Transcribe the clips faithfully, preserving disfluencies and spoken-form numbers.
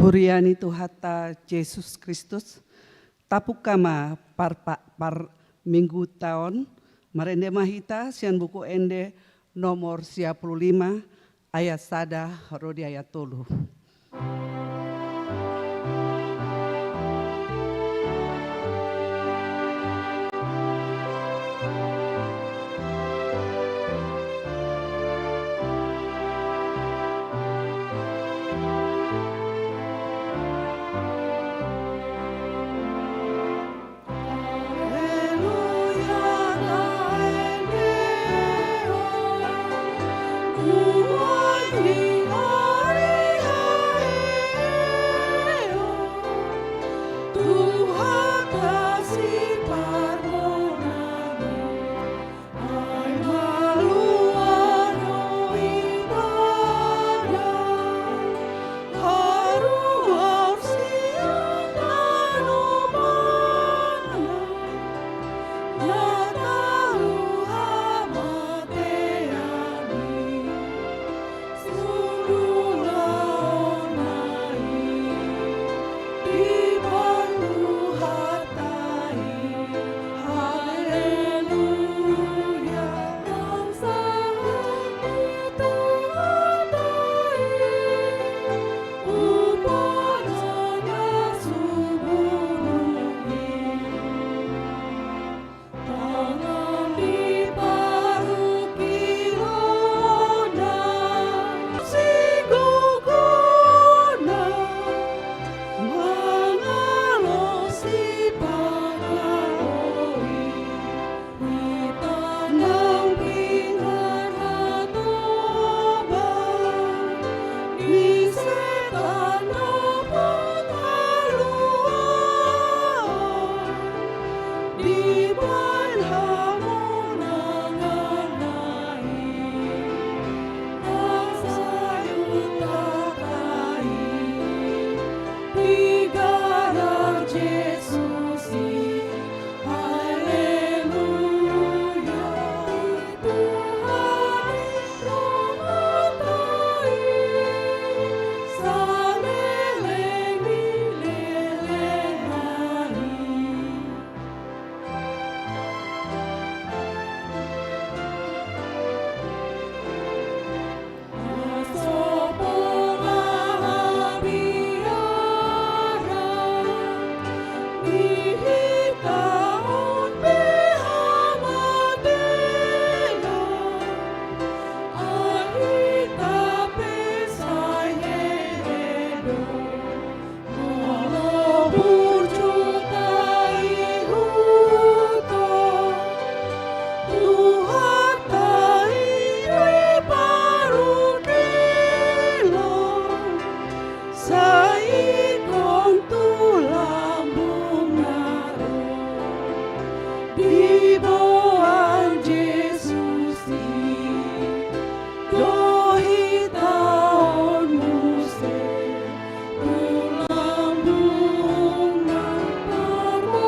Huria ni Tuhanta Jesus Kristus, tapungka ma par, par, parmingguta on, marende ma hita sian Buku Ende nomor sia pulu lima, ayat sada ro di ayat tolu.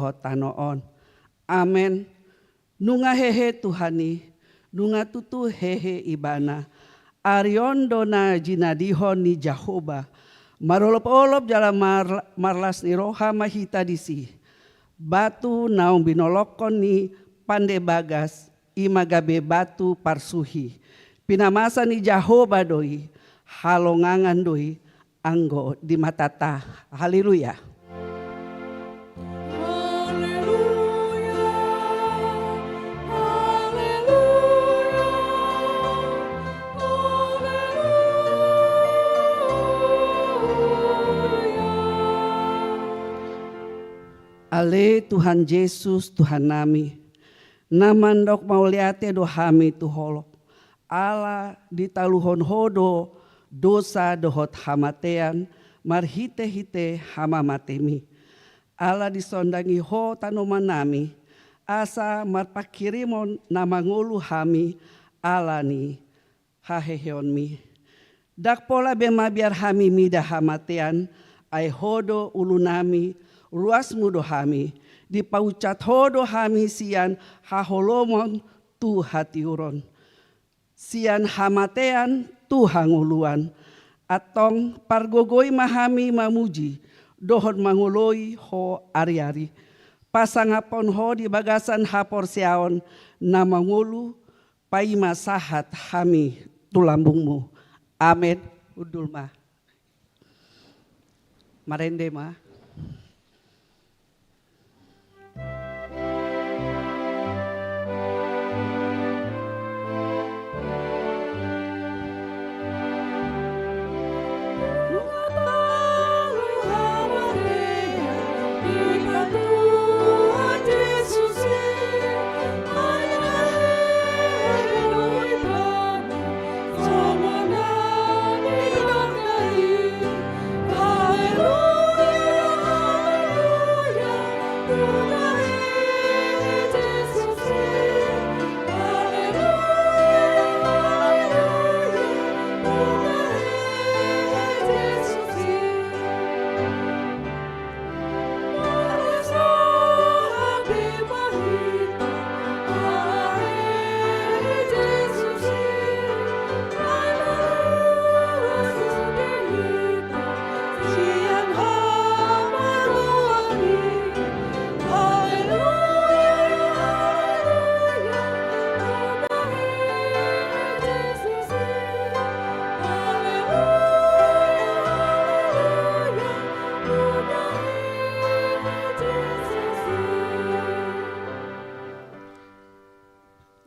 Hot tano on. Amen. Nunga hehe Tuhan i, nunga tutu hehe Ibana. Ari on do na jinadihon ni Jahowa. Marolopolop jala mar-, marlas ni roha ma hita disi. Batu naung binolongkon ni pande bagas, i ma gabe batu parsuhi. Pinamasa ni Jahowa do i, halongangan do i, anggo di matata. Haleluya. Haleluya, haleluya, haleluya. Ale Tuhan Jesus, Tuhannami, na mandok mauliate do hami tu Ho. Ala ditaluhon Ho do dosa dohot hamatean marhitehite hamamateMi. Ala disondangi Ho tanomannami, asa marpanghirimon na mangolu hami ala ni haheheonMi. Ndang pola be mabiar hami mida hamatean, ai Ho do ulunami, ruasMu do hami, dipaunsat Ho do hami sian haholomon tu hatiuron, sian hamatean tu hangoluan. Antong pargogoi ma hami mamuji dohot mangoloi Ho ari-ari. Pasangaphon Ho di bagasan haporseaon na mangolu, paima sahat hami tu lambungmu. Amen. Hundul ma. Marende ma.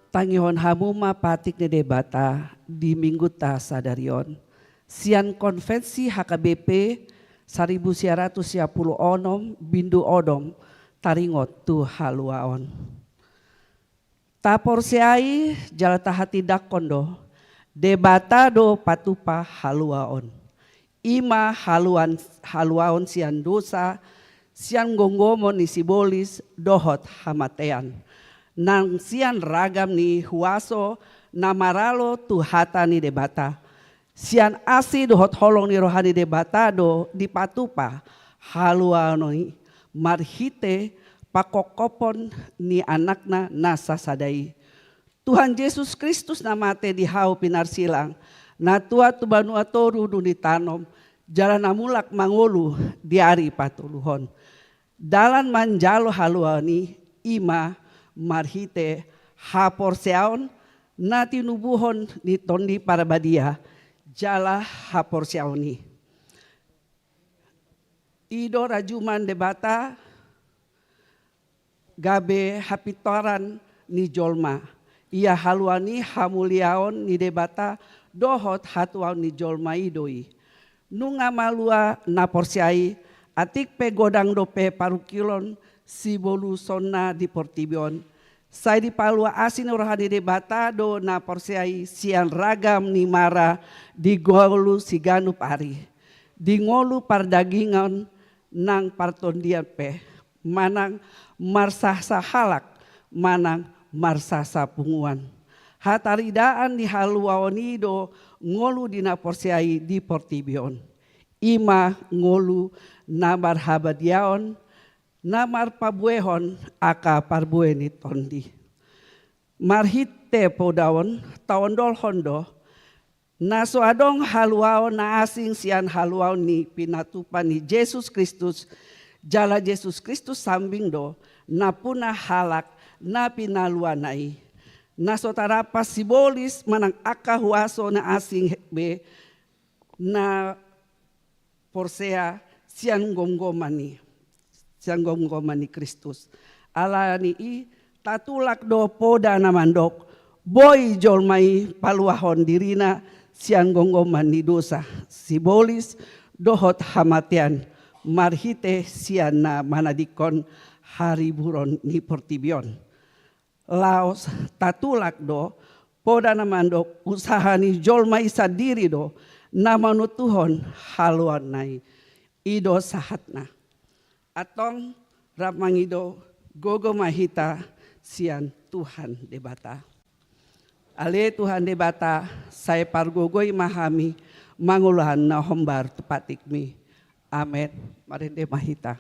Tangihon hamu ma patik ni Debata di minggunta sadari on. Sian Konvensi H K B P saribu sia ratus sia pulu onom bindu onom, taringot tu haluaon. Taporseai jala tahatindangkon do, Debata do patupa haluaon. I ma haluan-, haluaon sian dosa, sian gomgomon ni sibolis dohot hamatean, nang sian ragam ni huaso na maralo tu hata ni Debata. Sian asi dohot holong ni roha ni Debata do dipatupa haluaon i marhite pangkophopon ni Anakna na sasada i, Tuhan Jesus Kristus, na mate di hau pinarsilang, na tuat tu banua toru dung ditanom, jala na mulak mangolu di ari patoluhon. Dalan manjalo haluaon i, i ma marhite haporseaon na tinubuhon ni Tondi Parbadia, jala haporseaon i, i do rajuman Debata gabe hapintoran ni jolma. Ia haluaon i hamuliaon ni Debata dohot hatuaon ni jolma i do i. Nunga malua na porsea i, atik pe godang dope parungkilon sibolusonna di portibi on, sai dipalua asi ni roha ni Debata do na porsea i sian ragam ni mara di ngolu siganup ari, di ngolu pardagingon nang partondian pe, manang marsahsa halak, manang marsahsa punguan. Hataridaan ni haluaon i do ngolu di na porsea i di portibi on. I ma ngolu na marhabadiaon, na marpabuehon angka parbue ni tondi. Marhite poda on taondolhon do, na so adong haluaon na asing sian haluaon ni pinatupa ni Jesus Kristus, jala Jesus Kristus sambing do nampuna halak na pinaluana i. Na so tarampas sibolis manang angka huaso na asing be na porsea sian gomgoman ni, sian gomgoman ni Kristus. Ala ni i, tatulak do poda na mandok, boi jolma i paluahon dirina sian gomgoman ni dosa, sibolis dohot hamatean, marhite sian na manadingkon hariburon ni portibi on. Laos tatulak do poda na mandok, usaha ni jolma i sandiri do na manontuhon haluaonna i. I do sahatna. Antong rap mangido gogo ma hita sian Tuhan Debata. Ale Tuhan Debata, sai pargogoi ma hami mangulahon na hombar tu patikmi. Amen. Marende ma hita.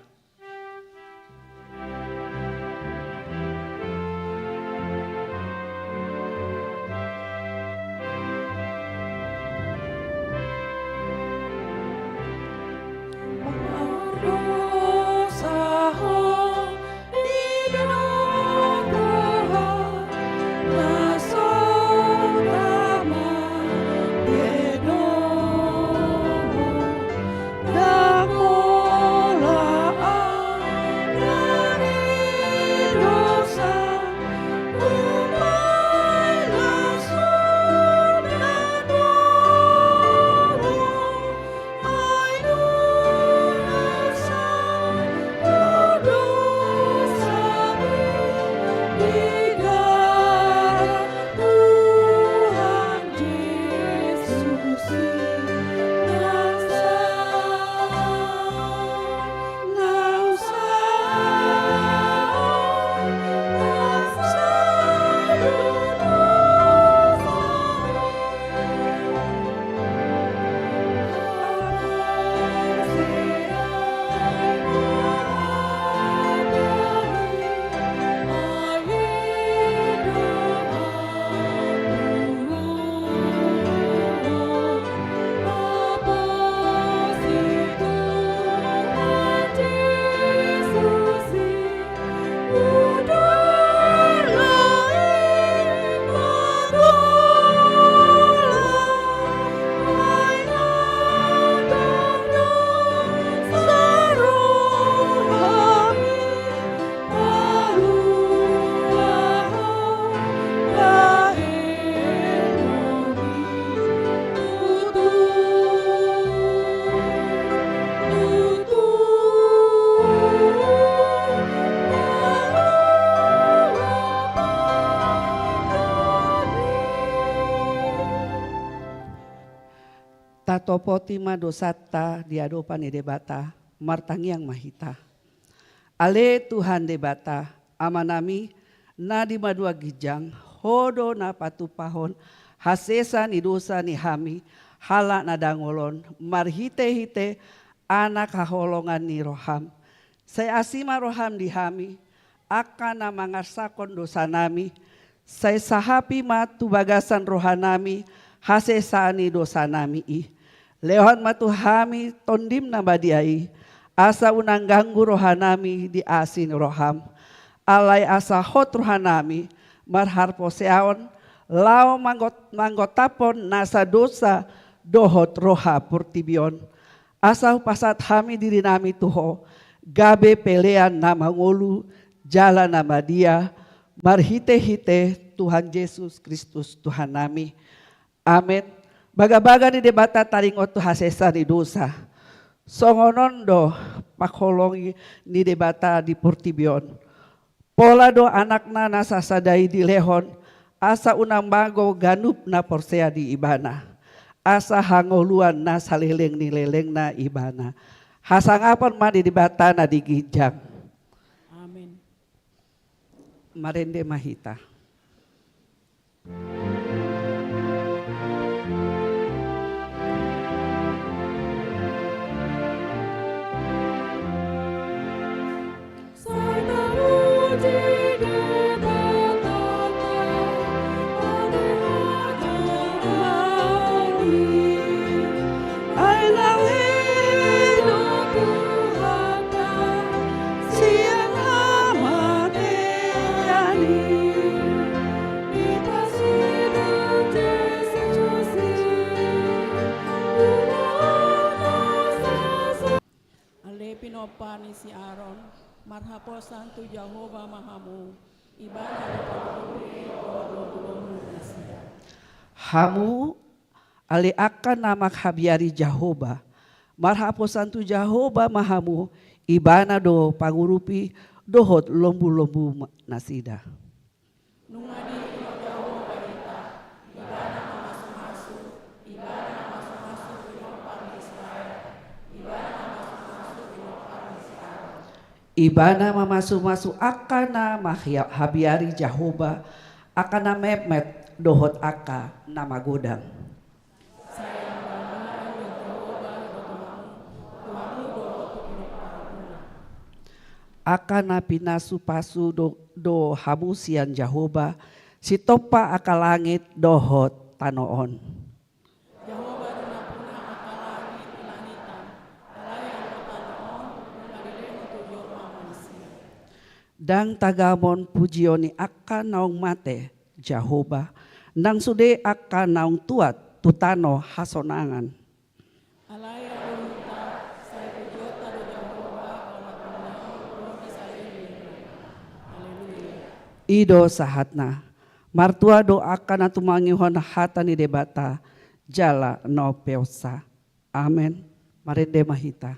Tatopoti ma dosanta di adopan ni Debata, martangiang ma hita. Ale Tuhan Debata, Amanami, na di banua ginjang, Ho do na patumpahon hasesa ni dosa ni hami, halak na dangol on, marhitehite Anak haholongan ni roham. Sai asi ma roham di hami, angka na mangarsahon dosanami, sai sahapi ma tu bagasan rohanami hasesaan ni dosanami i. Lehon ma tu hami Tondim na badia i, asa unang ganggu rohanami di asi ni roham. Alai asa hot rohanami marhaporseaon, laho manggot-, manggotaphon nasa dosa dohot roha portibi on. Asa hupasahat hami dirinami tu Ho, gabe pelean na mangolu jala na badia, marhitehite Tuhan Jesus Kristus Tuhannami. Amen. Bagabaga ni Debata taringot tu hasesa ni dosa. Songon on do pangholongi ni Debata di portibi on. Pola do Anakna na sasada i dilehon, asa unang mago ganup na porsea di Ibana, asa hangoluan na saleleng ni lelengna Ibana. Hasangapon ma di Debata na di ginjang. Amen. Marende ma hita. Ale pinompar ni si Aron, marhaposan tu Jahowa ma hamu, Ibana do pangurupi dohot lombulombu nasida. Hamu ale angka na manghabiari Jahowa, marhaposan tu Jahowa ma hamu, Ibana do pangurupi dohot lombulombu ma-, nasida. Nunga diingot Jahowa hita, Ibana mamasumasu, Ibana mamasumasu pinompar ni Israel, Ibana mamasumasu pinompar ni si Aron. Ibana mamasumasu angka na manghabiari Jahowa, angka na metmet dohot angka na magodang. Angka na pinasupasu do, do hamu sian Jahowa, sitompa angka langit dohot tano on. Jahowa do nampuna angka langit di langitan, alai angka tano on nunga dilehon tu jolma manisia. Ndang tagamon pujion ni angka naung mate, Jahowa, ndang sude angka naung tuat tu tano hasonangan. Alai anggo hita, sai pujionta do Jahowa, olat na naung ro di saleleng lelengna. Haleluya. I do sahatna. Martua do angka na tumangihon hata ni Debata, jala na umpeopsa. Amen. Marende ma hita.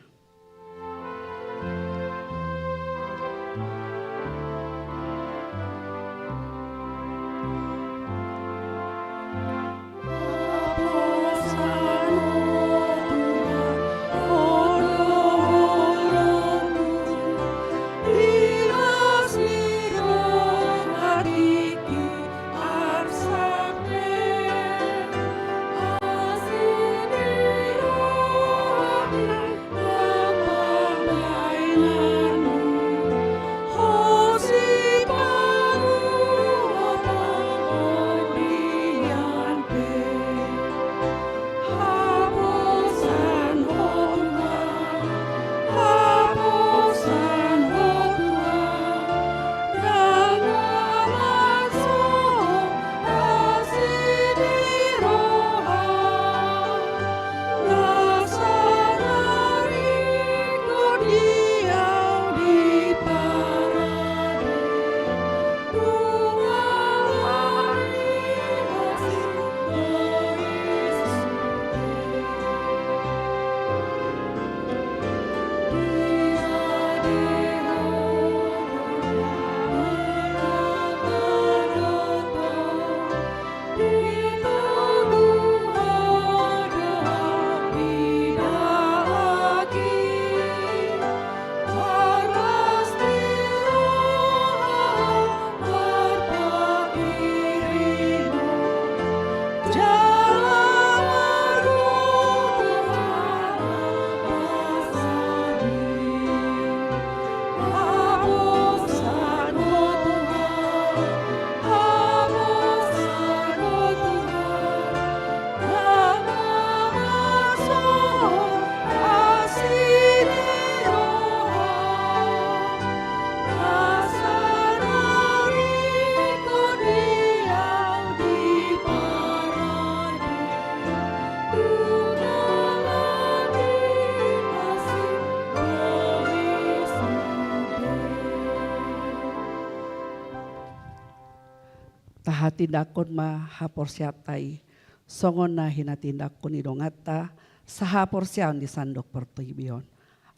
Tahatindanghon ma haporseaonta i, songon na hinatindanghon ni donganta sahaporseaon di sandok portibi on.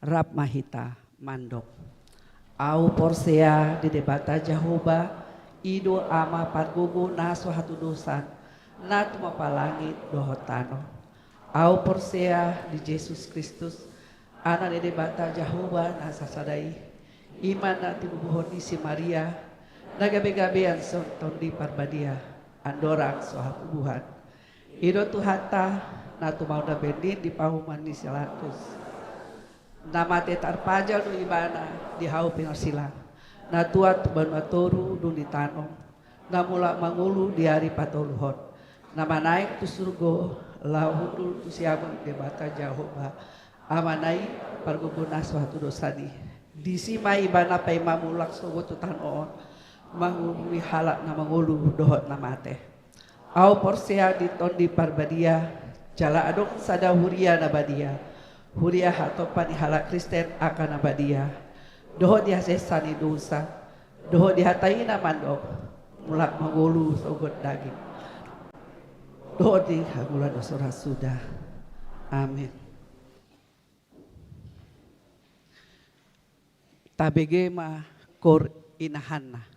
Rap ma hita mandok. Ahu porsea di Debata Jahowa, i do Ama pargogo na so hatudosan, na tumompa langit dohot tano. Ahu porsea di Jesus Kristus, Anak ni Debata Jahowa na sasada i, i ma na tinubuhon ni si Maria, na gabegabean sian Tondi Parbadia, andorang so hatubuhan. I do Tuhanta, na tumau na bendin di pahuman ni si Pilatus. Na mate tarpajal do ibana di hau pinarsilang. Na tuat tu banua toru dung ditanom. Na mulak mangolu di ari patoluhon. Na manaek tu surgo, laho hundul tu siamun Debata Jahowa. Amana i pargogo na so hatudosan i. Disi ma ibana paima mulak sogot tu tano on. Mangurupi halak na mangolu dohot na mate. Ahu porsea di Tondi Parbadia, jala adong sada huria na badia. Huria hatompa ni halak Kristen angka na badia. Dohot di hasesaan ni dosa. Dohot di hata i na mandok. Mulak mangolu sogot daging. Dohot di hangoluan dosa na suda. Amin. Tabege ma koor inahanna.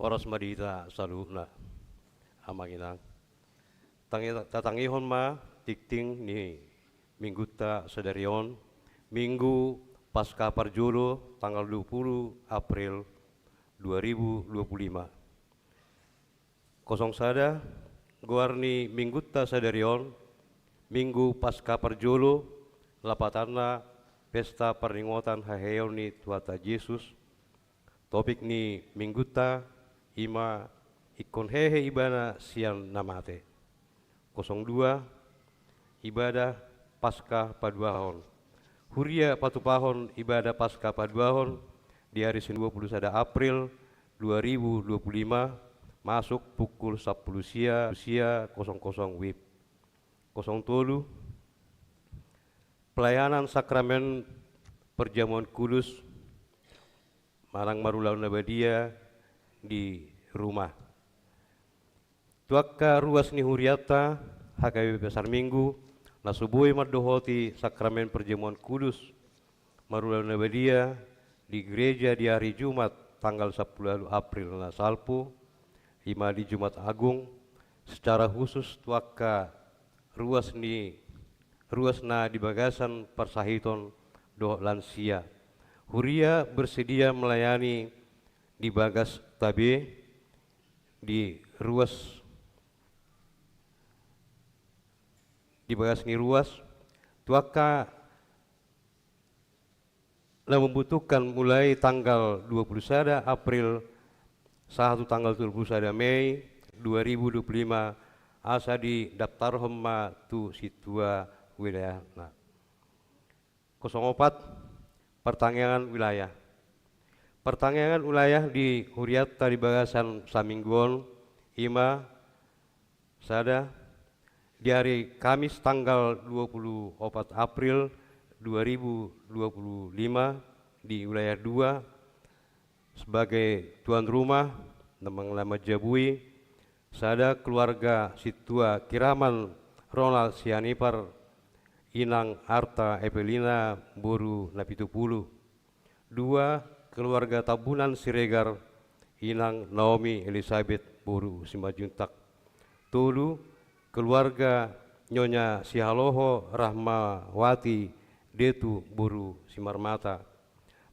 Horas ma di hita saluhutna, Amang Inang. Tangi-, tatangihon ma tingting ni minggunta sadari on, Minggu Paskah parjolo, tanggal dua puluh April dua ribu dua puluh lima. Kosong sada, goar ni minggunta sadari on, Minggu Paskah parjolo, lapatanna pesta parningotan haheheon ni Tuhanta Jesus. Topik ni minggunta i ma ingkon hehe Ibana sian na mate. Kosong dua, ibadah Paskah paduahon. Huria patupahon ibadah Paskah paduahon di ari Senin dua puluh sada April dua ribu dua puluh lima, masuk pukul sampulu sia, sia kosong kosong WIB. Kosong tolu, pelayanan sakramen Perjamuan Kudus manang marulaon na badia di rumah. Tu angka ruas ni hurianta, H K B P Pasar Minggu, na so boi mandohoti sakramen Perjamuan Kudus marulaon na badia di gereja di ari Jumat tanggal sampulu ualu April na salpu, i ma di Jumat Agung, secara khusus tu angka ruas ni, ruas na di bagasan parsahiton dohot lansia. Huria bersedia melayani di bagas tabe, di ruas, di bagas ni ruas, tu angka na membutuhkan mulai tanggal dua puluh sada April sahat tu tanggal dua puluh sada Mei dua ribu dua puluh lima, asa didaftarhon ma tu sintua wilayahna. Kosong opat, partangiangan wilayah. Partangiangan wilayah di hurianta di bagasan saminggu on, i ma sada, di ari Kamis tanggal dua puluh opat April dua ribu dua puluh lima, di wilayah dua, sebagai tuan rumah, na manjabui, sada, keluarga sintua Kiraman Ronald Sianipar, Inang Arta Evelina boru Napitupulu. Dua, keluarga Tambunan Siregar, Inang Naomi Elisabet boru Simanjuntak. Tolu, keluarga Nyonya Sihaloho Rahmawati Detu boru Simarmata.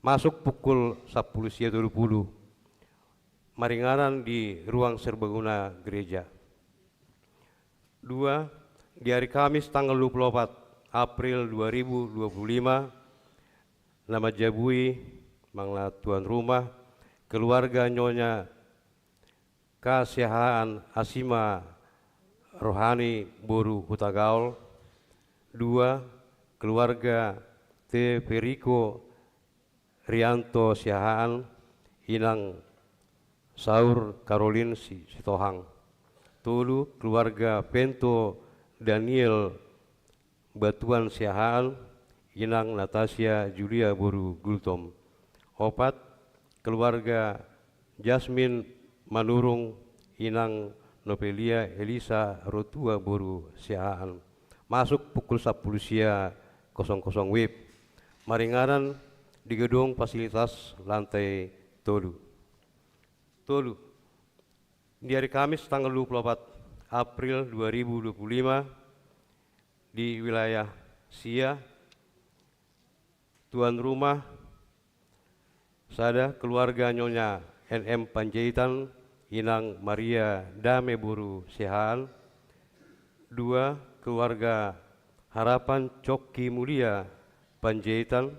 Masuk pukul sampulu sia tolu pulu. Maringanan di ruang serbaguna gereja. Dua, di ari Kamis tanggal dua puluh opat April dua ribu dua puluh lima, na manjabui manang na tuan rumah, keluarga Nyonya K. Siahaan Asima Rohani boru Hutagaol. Dua, keluarga T. Feriko Rianto Siahaan, Inang Saur Karolin Si-, Sitohang. Tolu, keluarga Pento Daniel Batuan Siahaan, Inang Natasia Julia boru Gultom. Opat, keluarga Jasmin Manurung, Inang Novelia Elisa Rotua boru Siahaan. Masuk pukul sampulu sia kosong kosong WIB. Maringanan di gedung fasilitas lantai tolu. Tolu. Di ari Kamis tanggal dua puluh opat April dua ribu dua puluh lima, di wilayah sia, tuan rumah sada, keluarga Nyonya N M Panjaitan, Inang Maria Dame boru Siahaan. Dua, keluarga Harapan Coki Mulia Panjaitan,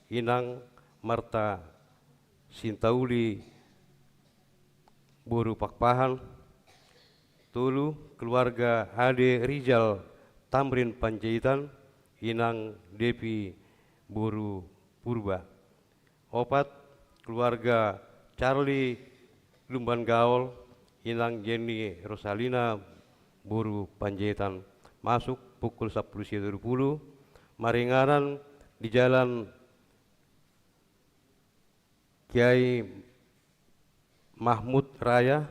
Inang Marta Sintauli boru Pakpahan. Tolu, keluarga Ade Rizal Tamrin Panjaitan, Inang Devi boru Purba. Opat, keluarga Charlie Lumban Gaol, Inang Jenny Rosalina boru Panjaitan. Masuk pukul sampulu sia tolu pulu. Maringanan di Jalan Kiai Mahmud Raya,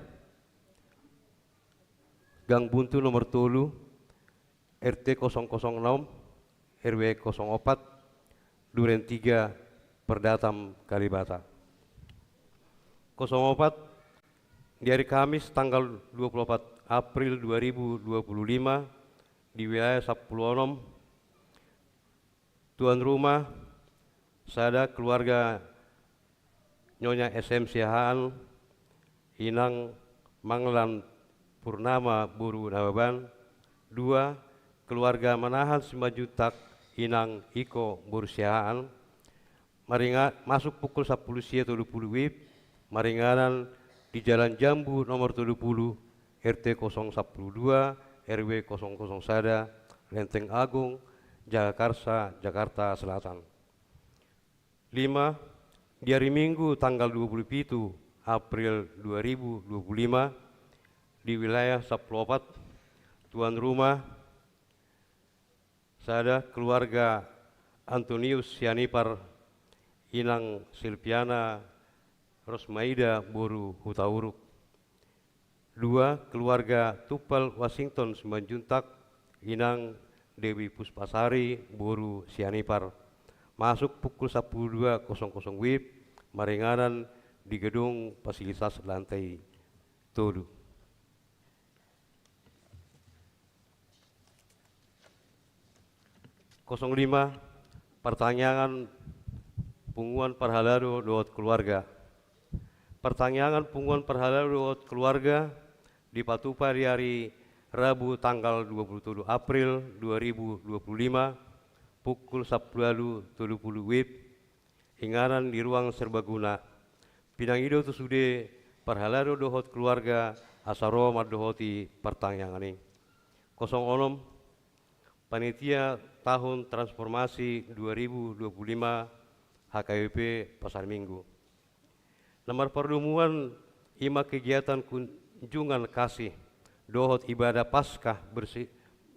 Gang Buntu nomor tolu, R T kosong kosong enam, R W kosong opat, Duren tiga, Perdatam, Kalibata. Kosong opat, Di hari Kamis tanggal dua puluh empat April dua ribu dua puluh lima, di wilayah sampulu onom, tuan rumah sada, keluarga Nyonya S M Siahaan, Inang Manglan Purnama boru Nababan. Dua, keluarga Manahan Simanjuntak, Inang Iko boru Siahaan. Maringa-, masuk pukul sampulu sia tolu pulu WIB, maringanan di Jalan Jambu nomor tolu pulu, R T kosong sampulu dua, R W kosong kosong sada, Lenteng Agung, Jagakarsa, Jakarta Selatan. Lima, di hari Minggu tanggal dua puluh pitu April dua ribu dua puluh lima, di wilayah sampulu opat, tuan rumah sada, keluarga Antonius Sianipar, Inang Silviana Rosmaida boru Hutauruk. Dua, keluarga Tumpal Washington Simanjuntak, Inang Dewi Puspasari boru Sianipar. Masuk pukul sampulu dua kosong kosong WIB, maringanan di gedung fasilitas lantai tolu. Kosong lima, partangiangan punguan parhalado dohot keluarga. Partangiangan punguan parhalado dohot keluarga dipatupa di hari Rabu tanggal dua puluh tolu April dua ribu dua puluh lima, pukul sampulu ualu tolu pulu WIB, inganan di ruang serbaguna. Pinangido tu sude parhalado dohot keluarga asa ro mandohoti partangiangan i. Kosong onom, panitia tahun transformasi dua ribu dua puluh lima H K B P Pasar Minggu. Na marpardomuan i ma kegiatan kunjungan kasih dohot ibadah Paskah bersi-,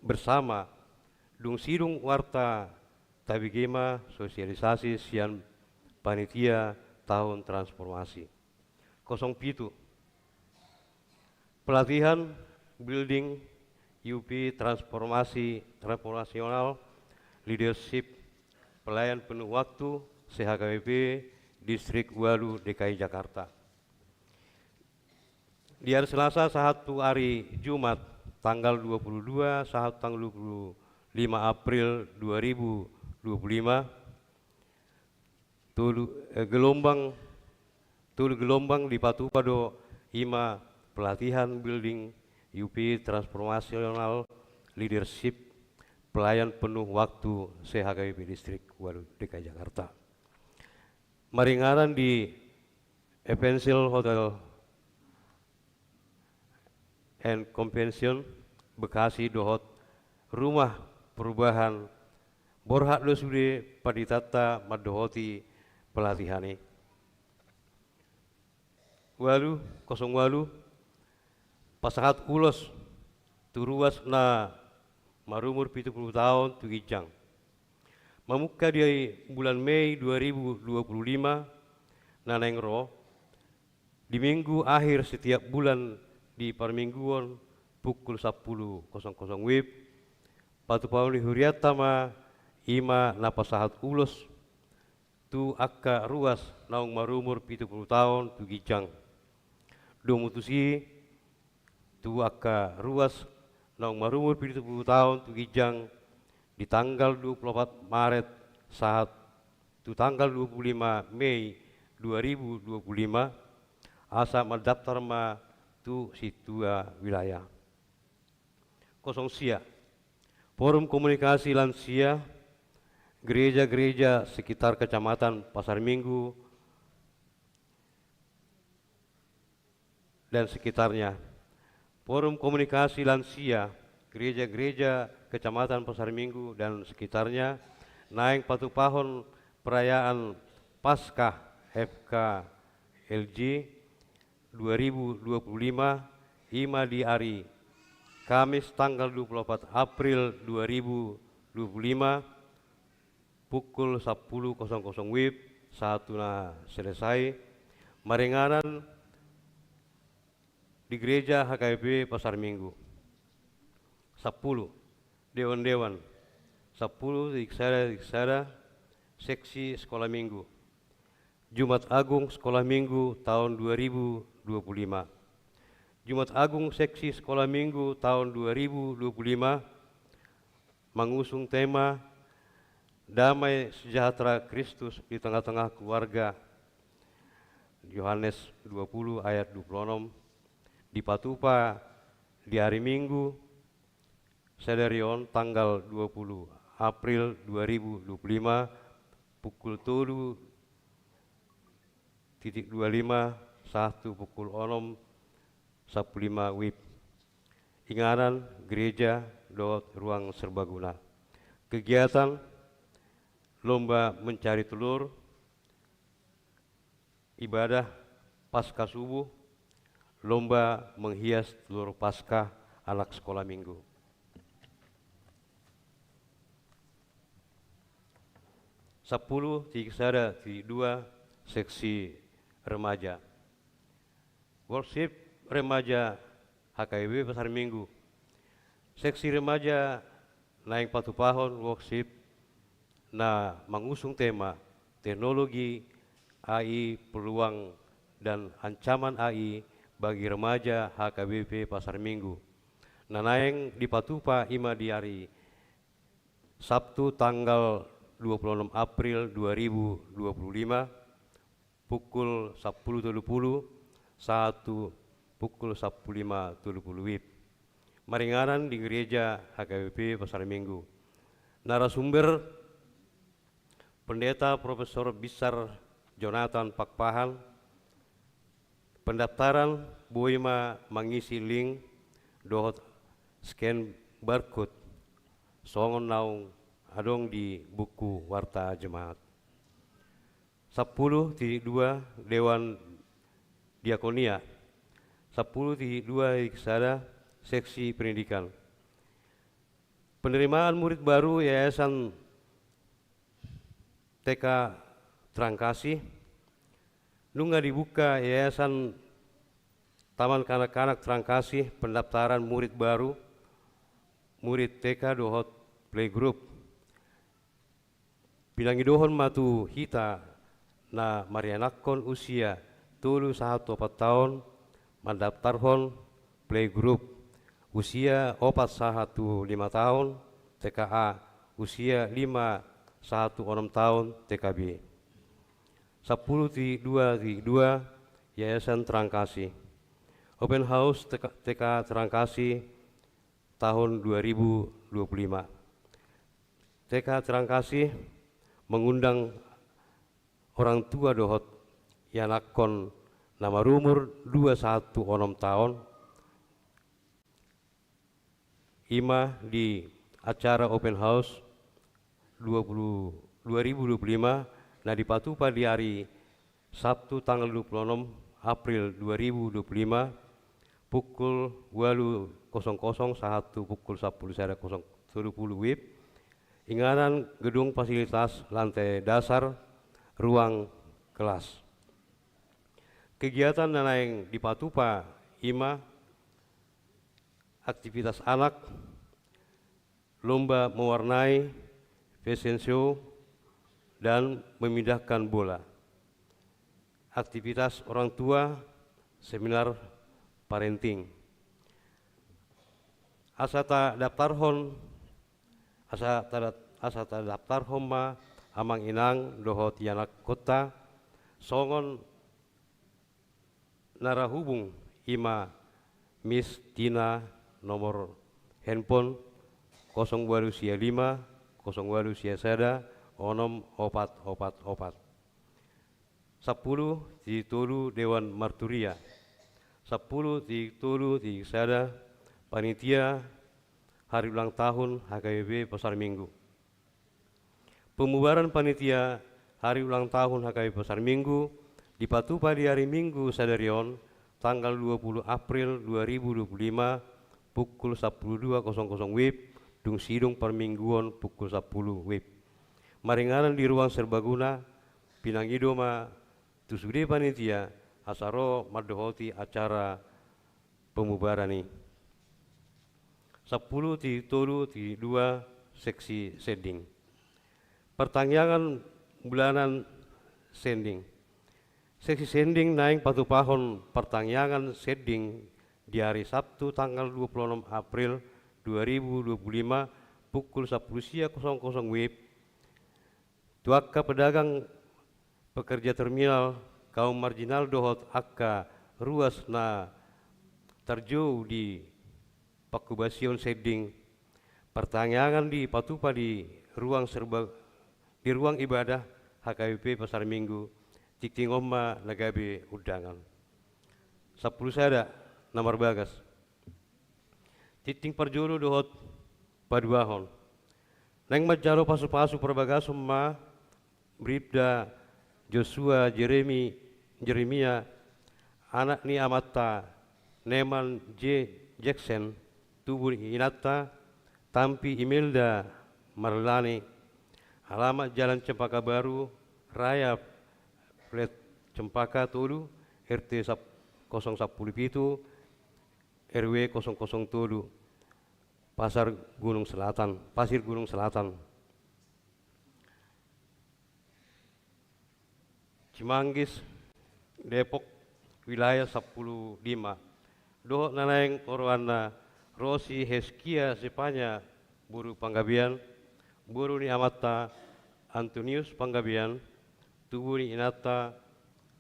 bersama. Dung sidung warta tabege ma sosialisasi sian panitia tahun transformasi. Kosong pitu, pelatihan building U P transformasi, transformasional leadership, pelayan penuh waktu, se-H K B P Distrik ualu D K I Jakarta. Di hari Selasa sahat tu hari Jumat tanggal dua puluh dua sahat tanggal dua puluh lima April dua ribu dua puluh lima, tolu, eh, gelombang, tolu gelombang dipatupa do i ma pelatihan building U P transformasional leadership, pelayan penuh waktu, se-H K B P Distrik ualu D K I Jakarta. Maringanan di Evensil Hotel and Convention Bekasi dohot Rumah Perubahan, borhat do sude panditanta mandohoti pelatihan i. Ualu, kosong ualu, pasahat ulos tu ruas na marumur pitu pulu taon tu ginjang. Mamungka di bulan Mei dua ribu dua puluh lima na naeng ro, di minggu akhir setiap bulan di parmingguon pukul sampulu kosong kosong WIB, patupaon ni hurianta ma i ma na pasahat ulos tu angka ruas naung marumur pitu pulu taon tu ginjang. Domu tusi, tu angka ruas naung marumur pitu pulu taon tu ginjang, di tanggal dua pulu opat Maret sahat tu tanggal dua pulu lima Mei dua ribu dua pulu lima, asa mandaptar ma tu sintua wilayah. Kosong sia, Forum Komunikasi Lansia Gereja-gereja sekitar Kecamatan Pasar Minggu dan sekitarnya. Forum Komunikasi Lansia Gereja-gereja Kecamatan Pasar Minggu dan sekitarnya naeng patupahon perayaan Paskah F K L J dua ribu dua puluh lima, i ma di ari Kamis tanggal dua pulu opat April dua ribu dua puluh lima, pukul sampulu kosong kosong WIB sahat tu na selesai, maringanan di Gereja H K B P Pasar Minggu. Sampulu, dewan-dewan, sampulu, titik sada, titik sada, seksi Sekolah Minggu. Jumat Agung Sekolah Minggu taon dua ribu dua puluh lima. Jumat Agung Seksi Sekolah Minggu tahun dua ribu dua puluh lima mengusung tema Damai Sejahtera Kristus di Tengah-tengah Keluarga, Yohanes dua puluh ayat dua puluh enam, dipatupa di hari Minggu sadari on, tanggal dua puluh April dua ribu dua puluh lima, pukul tolu titik dua lima sahat tu pukul onom sampulu lima wib. Inganan, gereja dohot ruang serbaguna. Kegiatan: lomba mencari telur, ibadah Paskah subuh, lomba menghias telur Paskah anak sekolah minggu. Sampulu titik sada titik dua, seksi remaja. Worship remaja H K B P Pasar Minggu. Seksi remaja naeng patupahon worship na mangusung tema Teknologi, A I, Peluang dan Ancaman A I bagi Remaja H K B P Pasar Minggu, na naeng dipatupa i ma di hari Sabtu tanggal dua puluh enam April dua ribu dua puluh lima, pukul sampulu tolu puluh sahat tu pukul sampulu lima tolu puluh wib. Maringanan di Gereja H K B P Pasar Minggu. Narasumber: Pendeta Profesor Binsar Jonathan Pakpahan. Pendaftaran boi ma mangisi link dohot scan barcode songon naung adong di buku Warta Jemaat. Sampulu titik dua, Dewan Diakonia. Sampulu titik dua titik sada, seksi pendidikan. Penerimaan murid baru Yayasan T K Trangkasi. Nunga dibuka Yayasan Taman Kanak-kanak Trangkasi pendaftaran murid baru, murid T K dohot playgroup. Pinangidohon ma tu hita na marianakhon usia tolu sahat tu opat taon mandaftarhon playgroup, usia opat sahat tu lima taon T K A, usia lima sahat tu onom taon T K B. Sampulu titik dua titik dua, Yayasan Trangkasi. Open house T K, T K Trangkasi tahun dua ribu dua puluh lima. T K Trangkasi mengundang orang tua dohot ianakhon na marumur dua sahat tu onom taon, i ma di acara open house dua puluh, dua ribu dua puluh lima, na dipatupa di ari Sabtu tanggal dua puluh enam April dua ribu dua puluh lima, pukul ualu kosong kosong sahat tu pukul sampulu sada kosong, tolu puluh wib. Inganan gedung fasilitas lantai dasar, ruang kelas. Kegiatan na naeng dipatupa i ma aktivitas anak, lomba mewarnai, fashion show, dan memindahkan bola. Aktivitas orang tua, seminar parenting. Asa tadaftarhon, asa tada-, asa tadaftarhon ma amang inang dohot ianakkonta songon na ra hubung, i ma Miss Tina, nomor handphone kosong ualu sia lima, kosong ualu sia sada, onom opat opat opat. Sampulu titik tolu, Dewan Marturia. Sampulu titik tolu titik sada, panitia hari ulang tahun H K B P Pasar Minggu. Pemubaran panitia hari ulang tahun H K B P Pasar Minggu dipatupa di ari Minggu sadari on, tanggal dua puluh April dua ribu dua puluh lima, pukul sampulu dua kosong kosong wib, dung sidung parmingguon pukul sampulu wib. Maringanan di ruang serbaguna, pinangido ma tu sude panitia asa ro mandohoti acara pemubaran i. Sampulu titik tolu titik dua, seksi sending. Partangiangan bulanan sending. Seksi sending naeng patupahon partangiangan sending di hari Sabtu tanggal dua puluh enam April dua ribu dua puluh lima pukul sapuluh sia kosong kosong W I B, tu angka pedagang, pekerja terminal, kaum marginal dohot angka ruas na tarjou di pangkobasion sending, partangiangan dipatupa di ruang serba, di ruang ibadah H K B P Pasar Minggu, tingting on ma na gabe undangan. Sapuluh sada na marbagas. Tingting parjolo dohot paduahon. Naeng manjalo pasupasu parbagason ma Bribda Joshua Jeremi, Jeremia, anak ni amanta Neman J Jackson, tubu ni inanta Tampi Imelda Marlani, alamat Jalan Cempaka Baru Raya, flat Cempaka tolu, R T sap-, kosong sapuluh pitu, R W kosong kosong tolu, Pasar Gunung Selatan, Pasir Gunung Selatan. Cimanggis, Depok, wilayah sapuluh lima. Dohot na naeng oroanna Rosi Heskia Sepanya boru Panggabean, boru ni amanta Antonius Panggabean, tubu ni inanta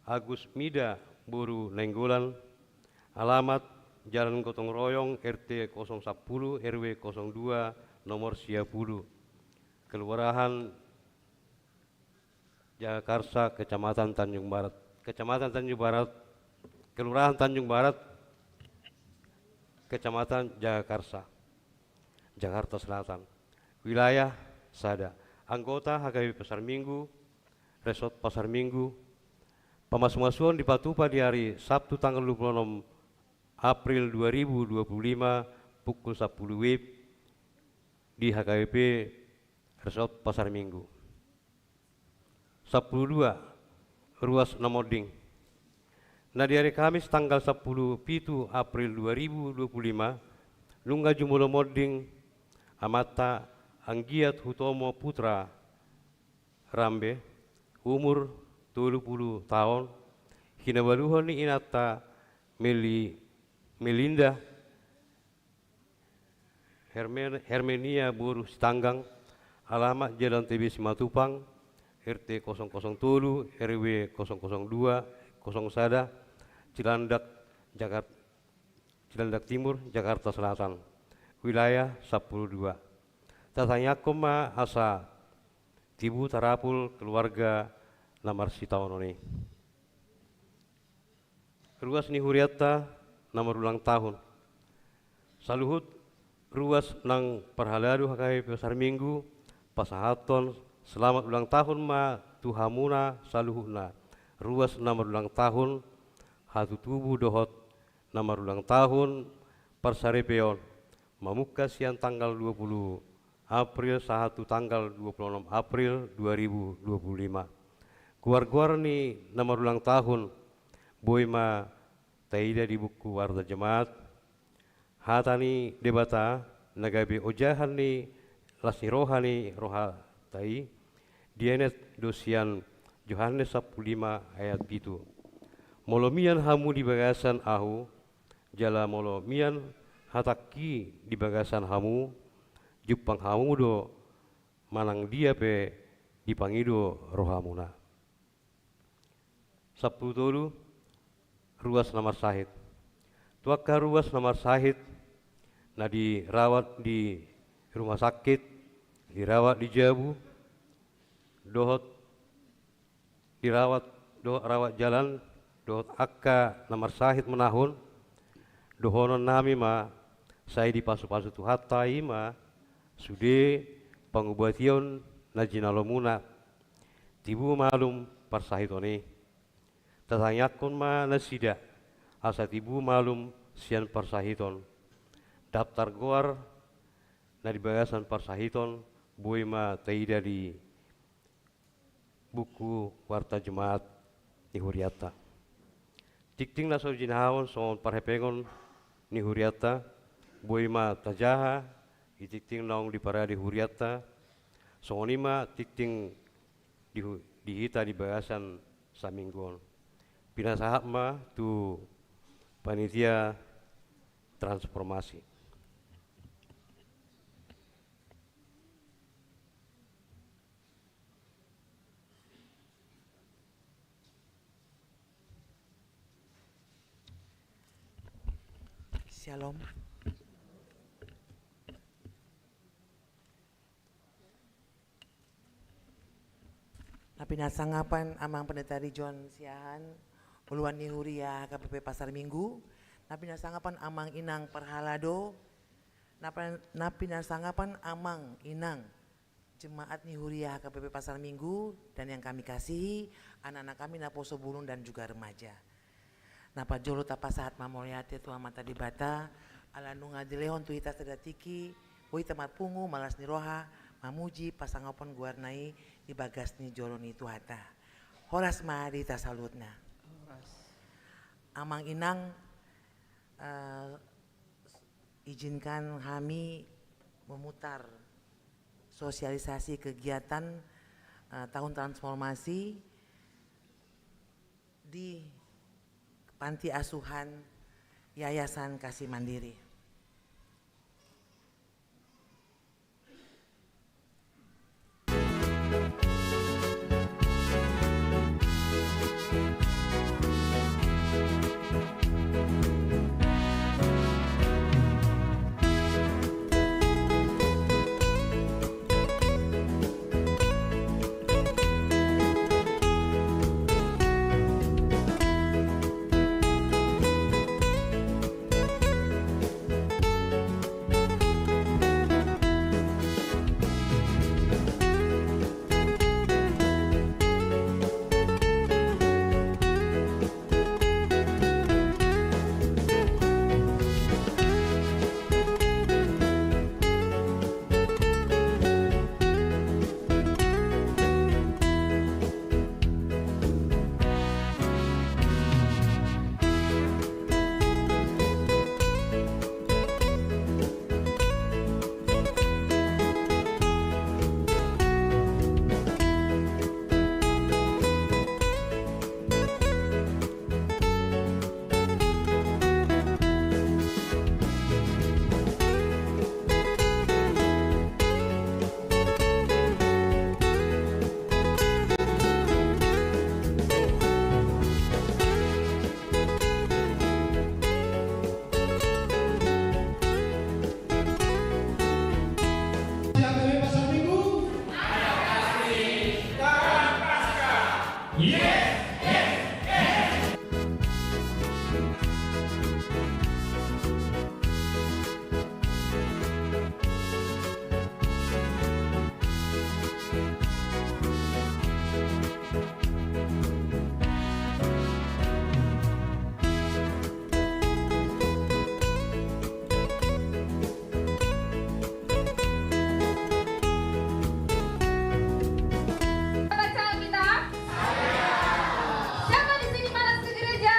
Agus Mida boru Nainggolan, alamat Jalan Gotong Royong, R T kosong sapuluh, R W kosong dua, nomor sia puluh, Kelurahan Jagakarsa, Kecamatan Tanjung Barat, Kecamatan Tanjung Barat, Kelurahan Tanjung Barat, Kecamatan Jagakarsa, Jakarta Selatan. Wilayah sada. Anggota H K B P Pasar Minggu, Resort Pasar Minggu. Pamasumasuon dipatupa di hari Sabtu tanggal dua puluh enam April dua ribu dua puluh lima pukul sapuluh W I B di H K B P Resort Pasar Minggu. Sapuluh dua, ruas na monding. Na di hari Kamis tanggal sapuluh pitu April dua ribu dua puluh lima, nunga jumolo monding amanta Anggiat Hutomo Putra Rambe, umur tolu pulu taon, hinabaluhon ni inanta Meli-, Melinda Hermen-, Hermenia boru Sitanggang, alamat Jalan T B Simatupang, R T kosong kosong tolu, R W kosong kosong dua, kosong sada, Cilandak, Jakar-, Cilandak Timur, Jakarta Selatan. Wilayah sapuluh dua. Tatangiangkon ma asa tibu tarapul keluarga na marsitaonon i. Ruas ni hurianta na marulang tahun. Saluhut ruas nang parhalado H K B P Pasar Minggu, pasahathon selamat ulang tahun ma tu hamuna saluhutna. Ruas na marulang tahun hatutubu dohot na marulang tahun parsaripeon, mamungka sian tanggal dua puluh April sahat tu tanggal dua puluh enam April dua ribu dua puluh lima. Goar-goar ni na marulang tahun boi ma taida di buku Warta Jemaat. Hata ni Debata na gabe ojahan ni las ni roha ni rohanta i, dienet do sian Johannes sampulu lima ayat pitu. Molo mian hamu di bagasan ahu, jala molo mian hatangki di bagasan hamu, jumpang hamu do manang dia pe dipangido rohamuna. Sampulu tolu, ruas na marsahit. Tu angka ruas na marsahit, na dirawat di rumah sakit, dirawat di jabu, dohot dirawat, dohot rawat jalan, dohot angka na marsahit manahun, dohonon nami ma, sai dipasupasu Tuhanta i ma sude pangubation na jinalomuna. Tibu malum parsahiton i. Tatangiangkon ma nasida, asa tibu malum sian parsahiton. Daptar goar na di bagasan parsahiton boi ma taida di buku Warta Jemaat ni hurianta. Tingting na so jinahahon songon parhepengon ni hurianta, boi ma tajaha di tingting naung diparade hurianta, songon i ma tingting di hu-, di hita di bagasan saminggu on. Pinasahat ma tu panitia Transformasi. Syalom. Na pinasangapan Amang Pendeta Rijon Siahaan, uluan ni Huria H K B P Pasar Minggu, na pinasangapan Amang Inang Parhalado, na pa-, na pinasangapan Amang Inang jemaat ni Huria H K B P Pasar Minggu, dan yang kami kasihi, anak-anak kami naposo bulung dan juga remaja. Na parjolo tapasahat ma mauliate tu Amanta Debata, ala nunga dilehon tu hita sada tingki, boi hita marpungu, marlas ni roha, mamuji, pasangapon goarna i di bagas ni joro ni Tuhanta. Horas ma di hita saluhutna. Horas. Amang Inang, eh, izinkan hami memutar sosialisasi kegiatan, eh, tahun transformasi di Panti Asuhan Yayasan Kasih Mandiri. Bacaan kita. Siapa di sini malas ke gereja?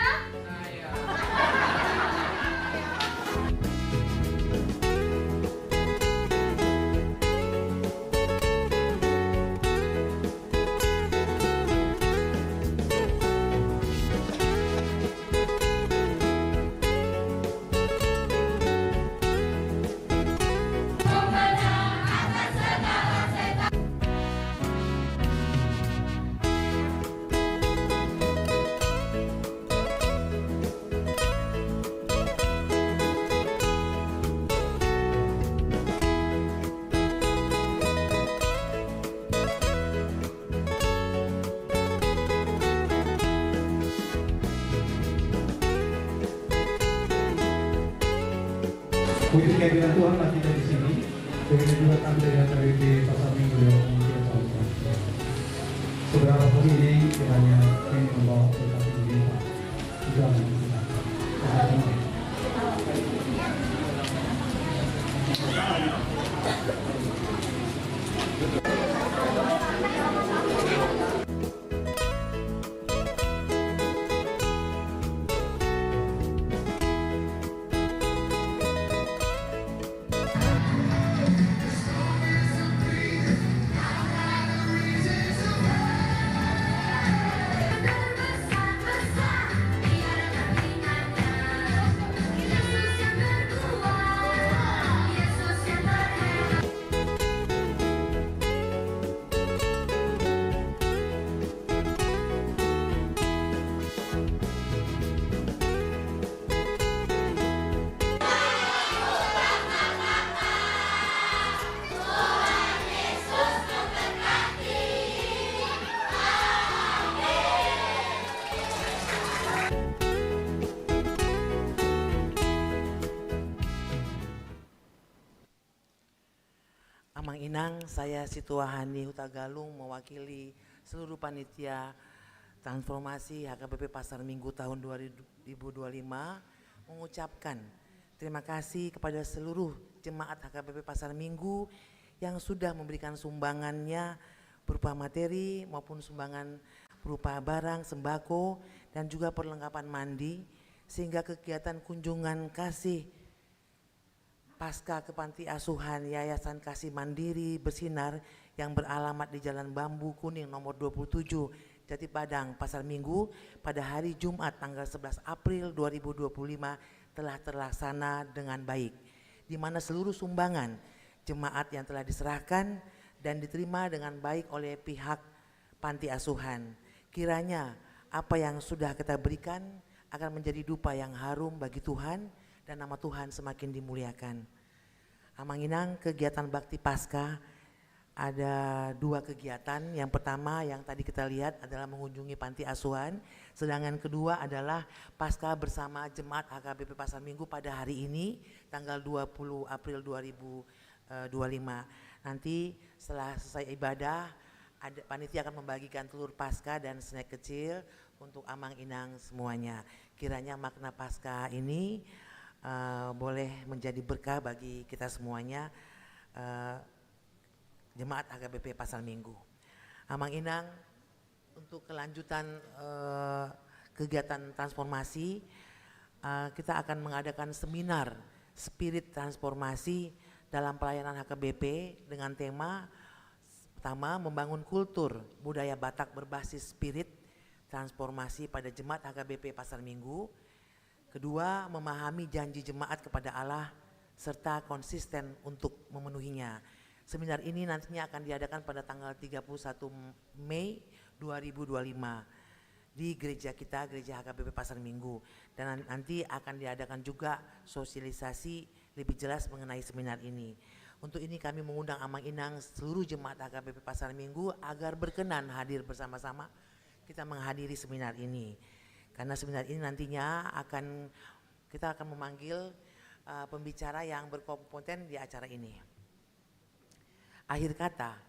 Puji kehadiran Tuhan lah kita di sini. Begitu juga kami dari H K B P Pasar Minggu yang kita tahu. Saudara, ini kiranya kami membawa kita ke dunia. Amang Inang, saya Situahani Hutagalung mewakili seluruh panitia transformasi H K B P Pasar Minggu tahun dua ribu dua puluh lima mengucapkan terima kasih kepada seluruh jemaat H K B P Pasar Minggu yang sudah memberikan sumbangannya berupa materi maupun sumbangan berupa barang, sembako, dan juga perlengkapan mandi, sehingga kegiatan kunjungan kasih Pasca ke Panti Asuhan Yayasan Kasih Mandiri Bersinar yang beralamat di Jalan Bambu Kuning nomor dua puluh tujuh, Jatipadang, Pasar Minggu, pada hari Jumat tanggal sebelas April dua ribu dua puluh lima telah terlaksana dengan baik, di mana seluruh sumbangan jemaat yang telah diserahkan dan diterima dengan baik oleh pihak panti asuhan. Kiranya apa yang sudah kita berikan akan menjadi dupa yang harum bagi Tuhan dan nama Tuhan semakin dimuliakan. Amang Inang, kegiatan bakti Pasca ada dua kegiatan. Yang pertama yang tadi kita lihat adalah mengunjungi panti asuhan, sedangkan kedua adalah Pasca bersama jemaat H K B P Pasar Minggu pada hari ini, tanggal dua puluh April dua ribu dua puluh lima. Nanti setelah selesai ibadah, ada, panitia akan membagikan telur Pasca dan snack kecil untuk Amang Inang semuanya. Kiranya makna Pasca ini, eh, boleh menjadi berkah bagi kita semuanya, eh, jemaat H K B P Pasar Minggu. Amang Inang, untuk kelanjutan, eh, kegiatan transformasi, eh, kita akan mengadakan seminar Spirit Transformasi dalam Pelayanan H K B P dengan tema, pertama, membangun kultur budaya Batak berbasis spirit transformasi pada jemaat H K B P Pasar Minggu. Kedua, memahami janji jemaat kepada Allah serta konsisten untuk memenuhinya. Seminar ini nantinya akan diadakan pada tanggal tiga puluh satu Mei dua ribu dua puluh lima di gereja kita, Gereja H K B P Pasar Minggu. Dan nan-, nanti akan diadakan juga sosialisasi lebih jelas mengenai seminar ini. Untuk ini kami mengundang Amang Inang seluruh jemaat H K B P Pasar Minggu agar berkenan hadir bersama-sama kita menghadiri seminar ini. Karena seminar ini nantinya akan, kita akan memanggil, eh, pembicara yang berkompeten di acara ini. Akhir kata,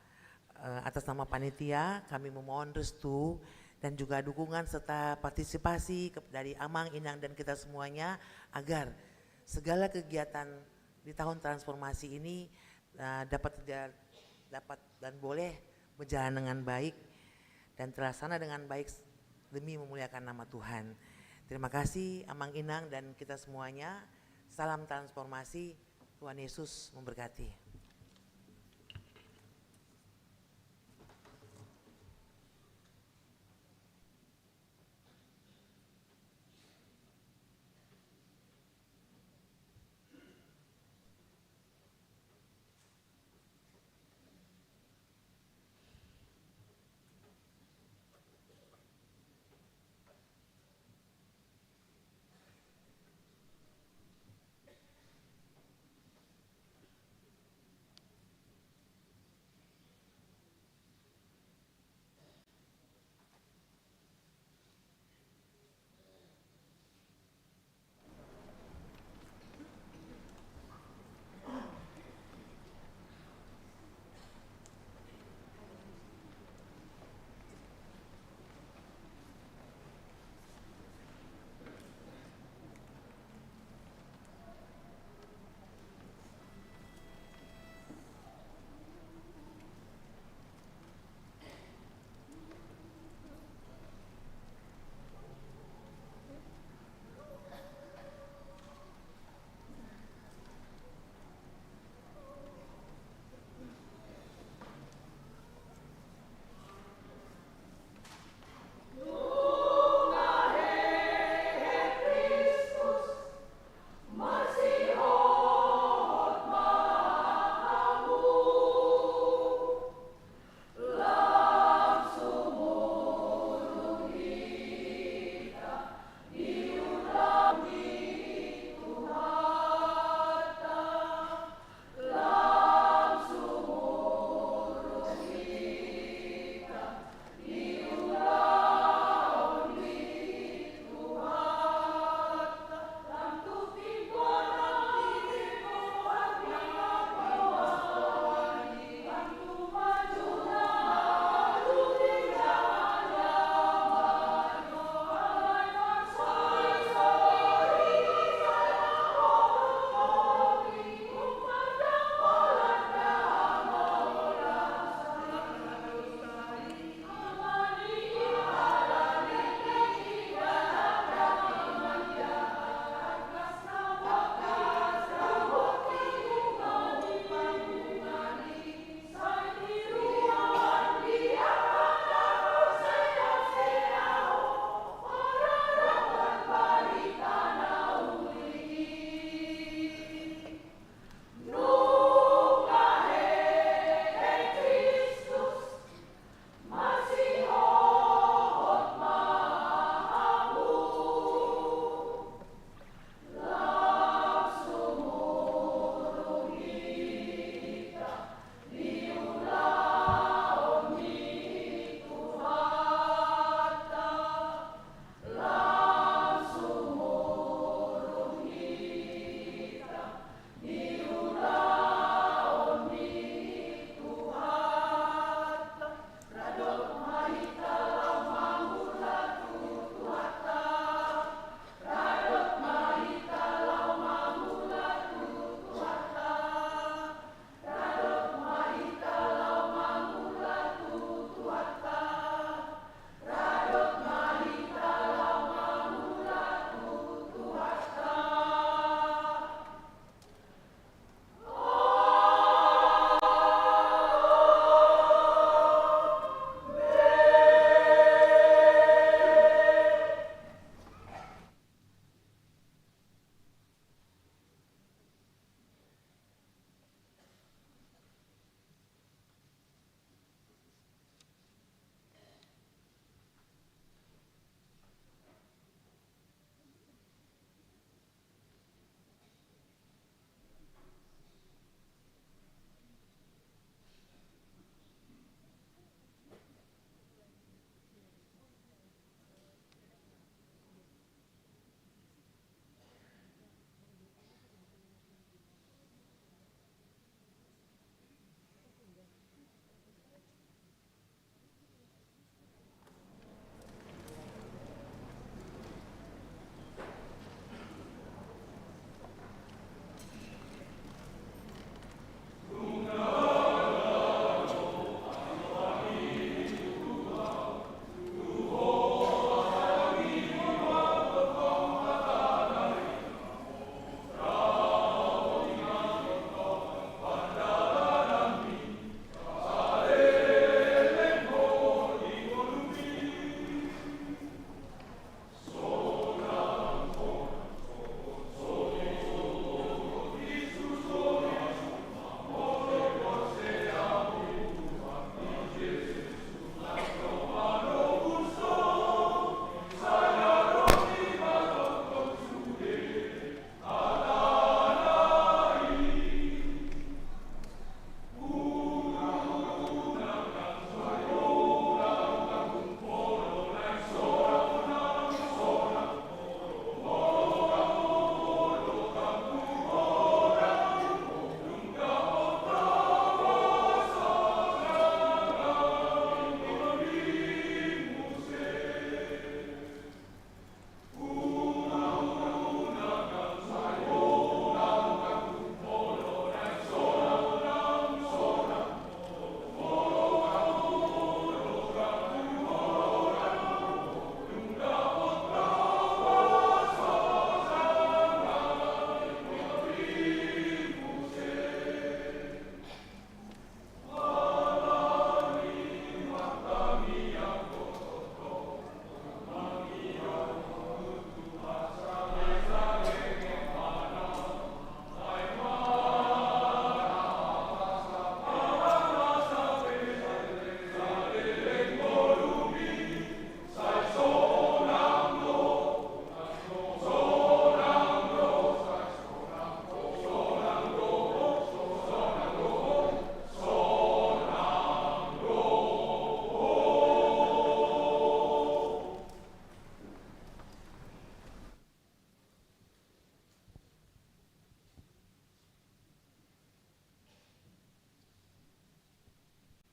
eh, atas nama panitia, kami memohon restu dan juga dukungan serta partisipasi ke-, dari Amang, Inang, dan kita semuanya agar segala kegiatan di tahun transformasi ini, eh, dapat terja-, dapat dan boleh berjalan dengan baik dan terlaksana dengan baik demi memuliakan nama Tuhan. Terima kasih, Amang, Inang, dan kita semuanya. Salam transformasi. Tuhan Yesus memberkati.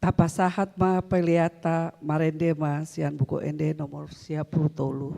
Tapasahat ma peleanta, marende ma sian Buku Ende nomor sia pulu tolu.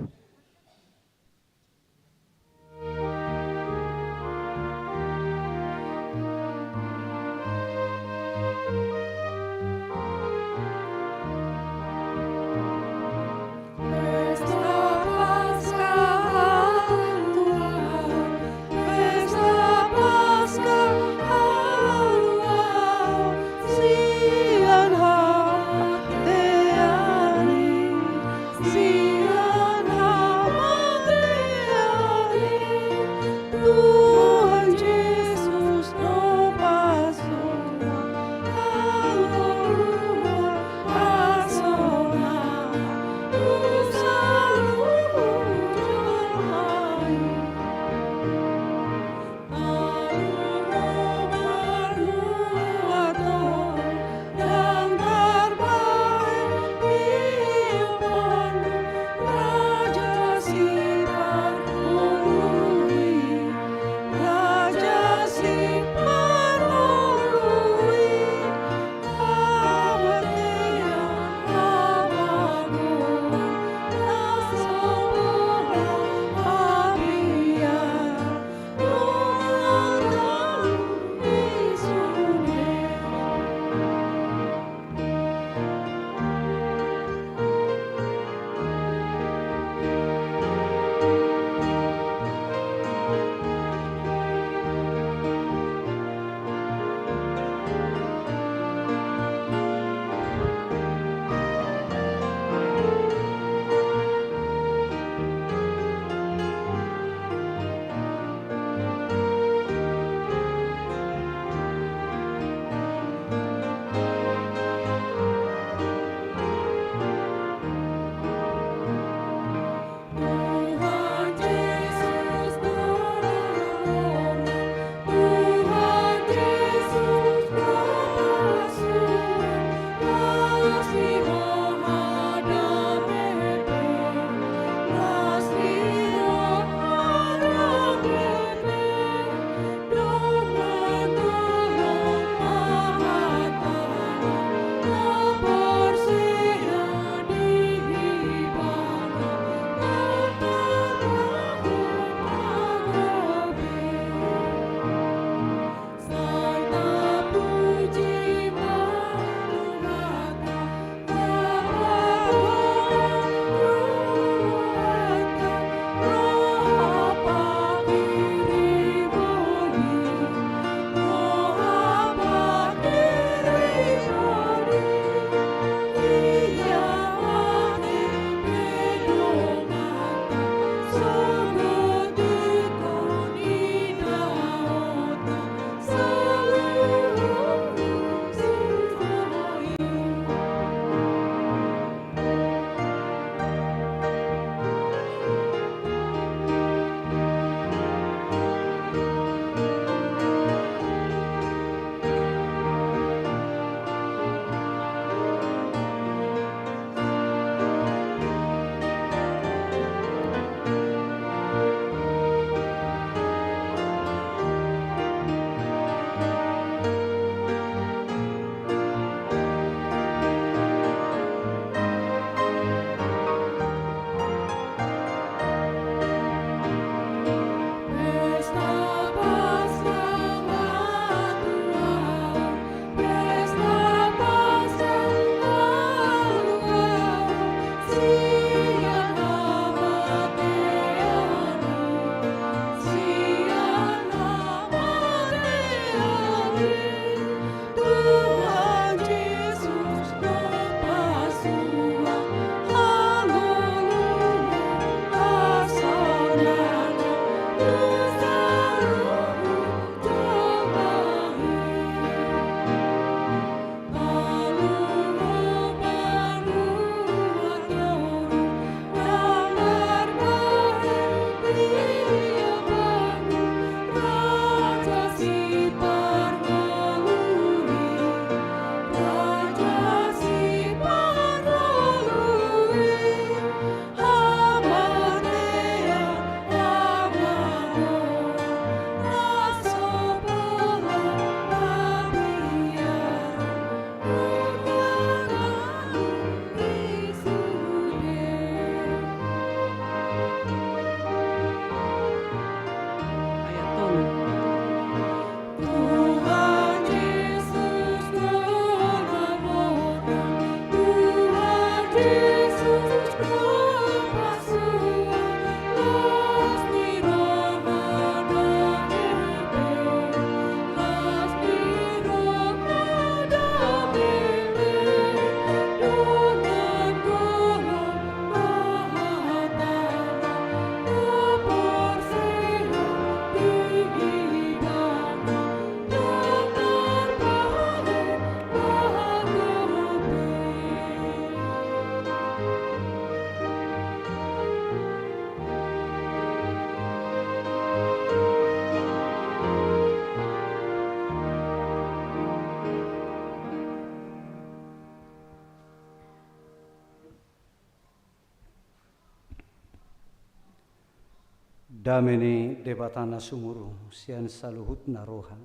Dame ni Debata na sumurung sian saluhutna roha,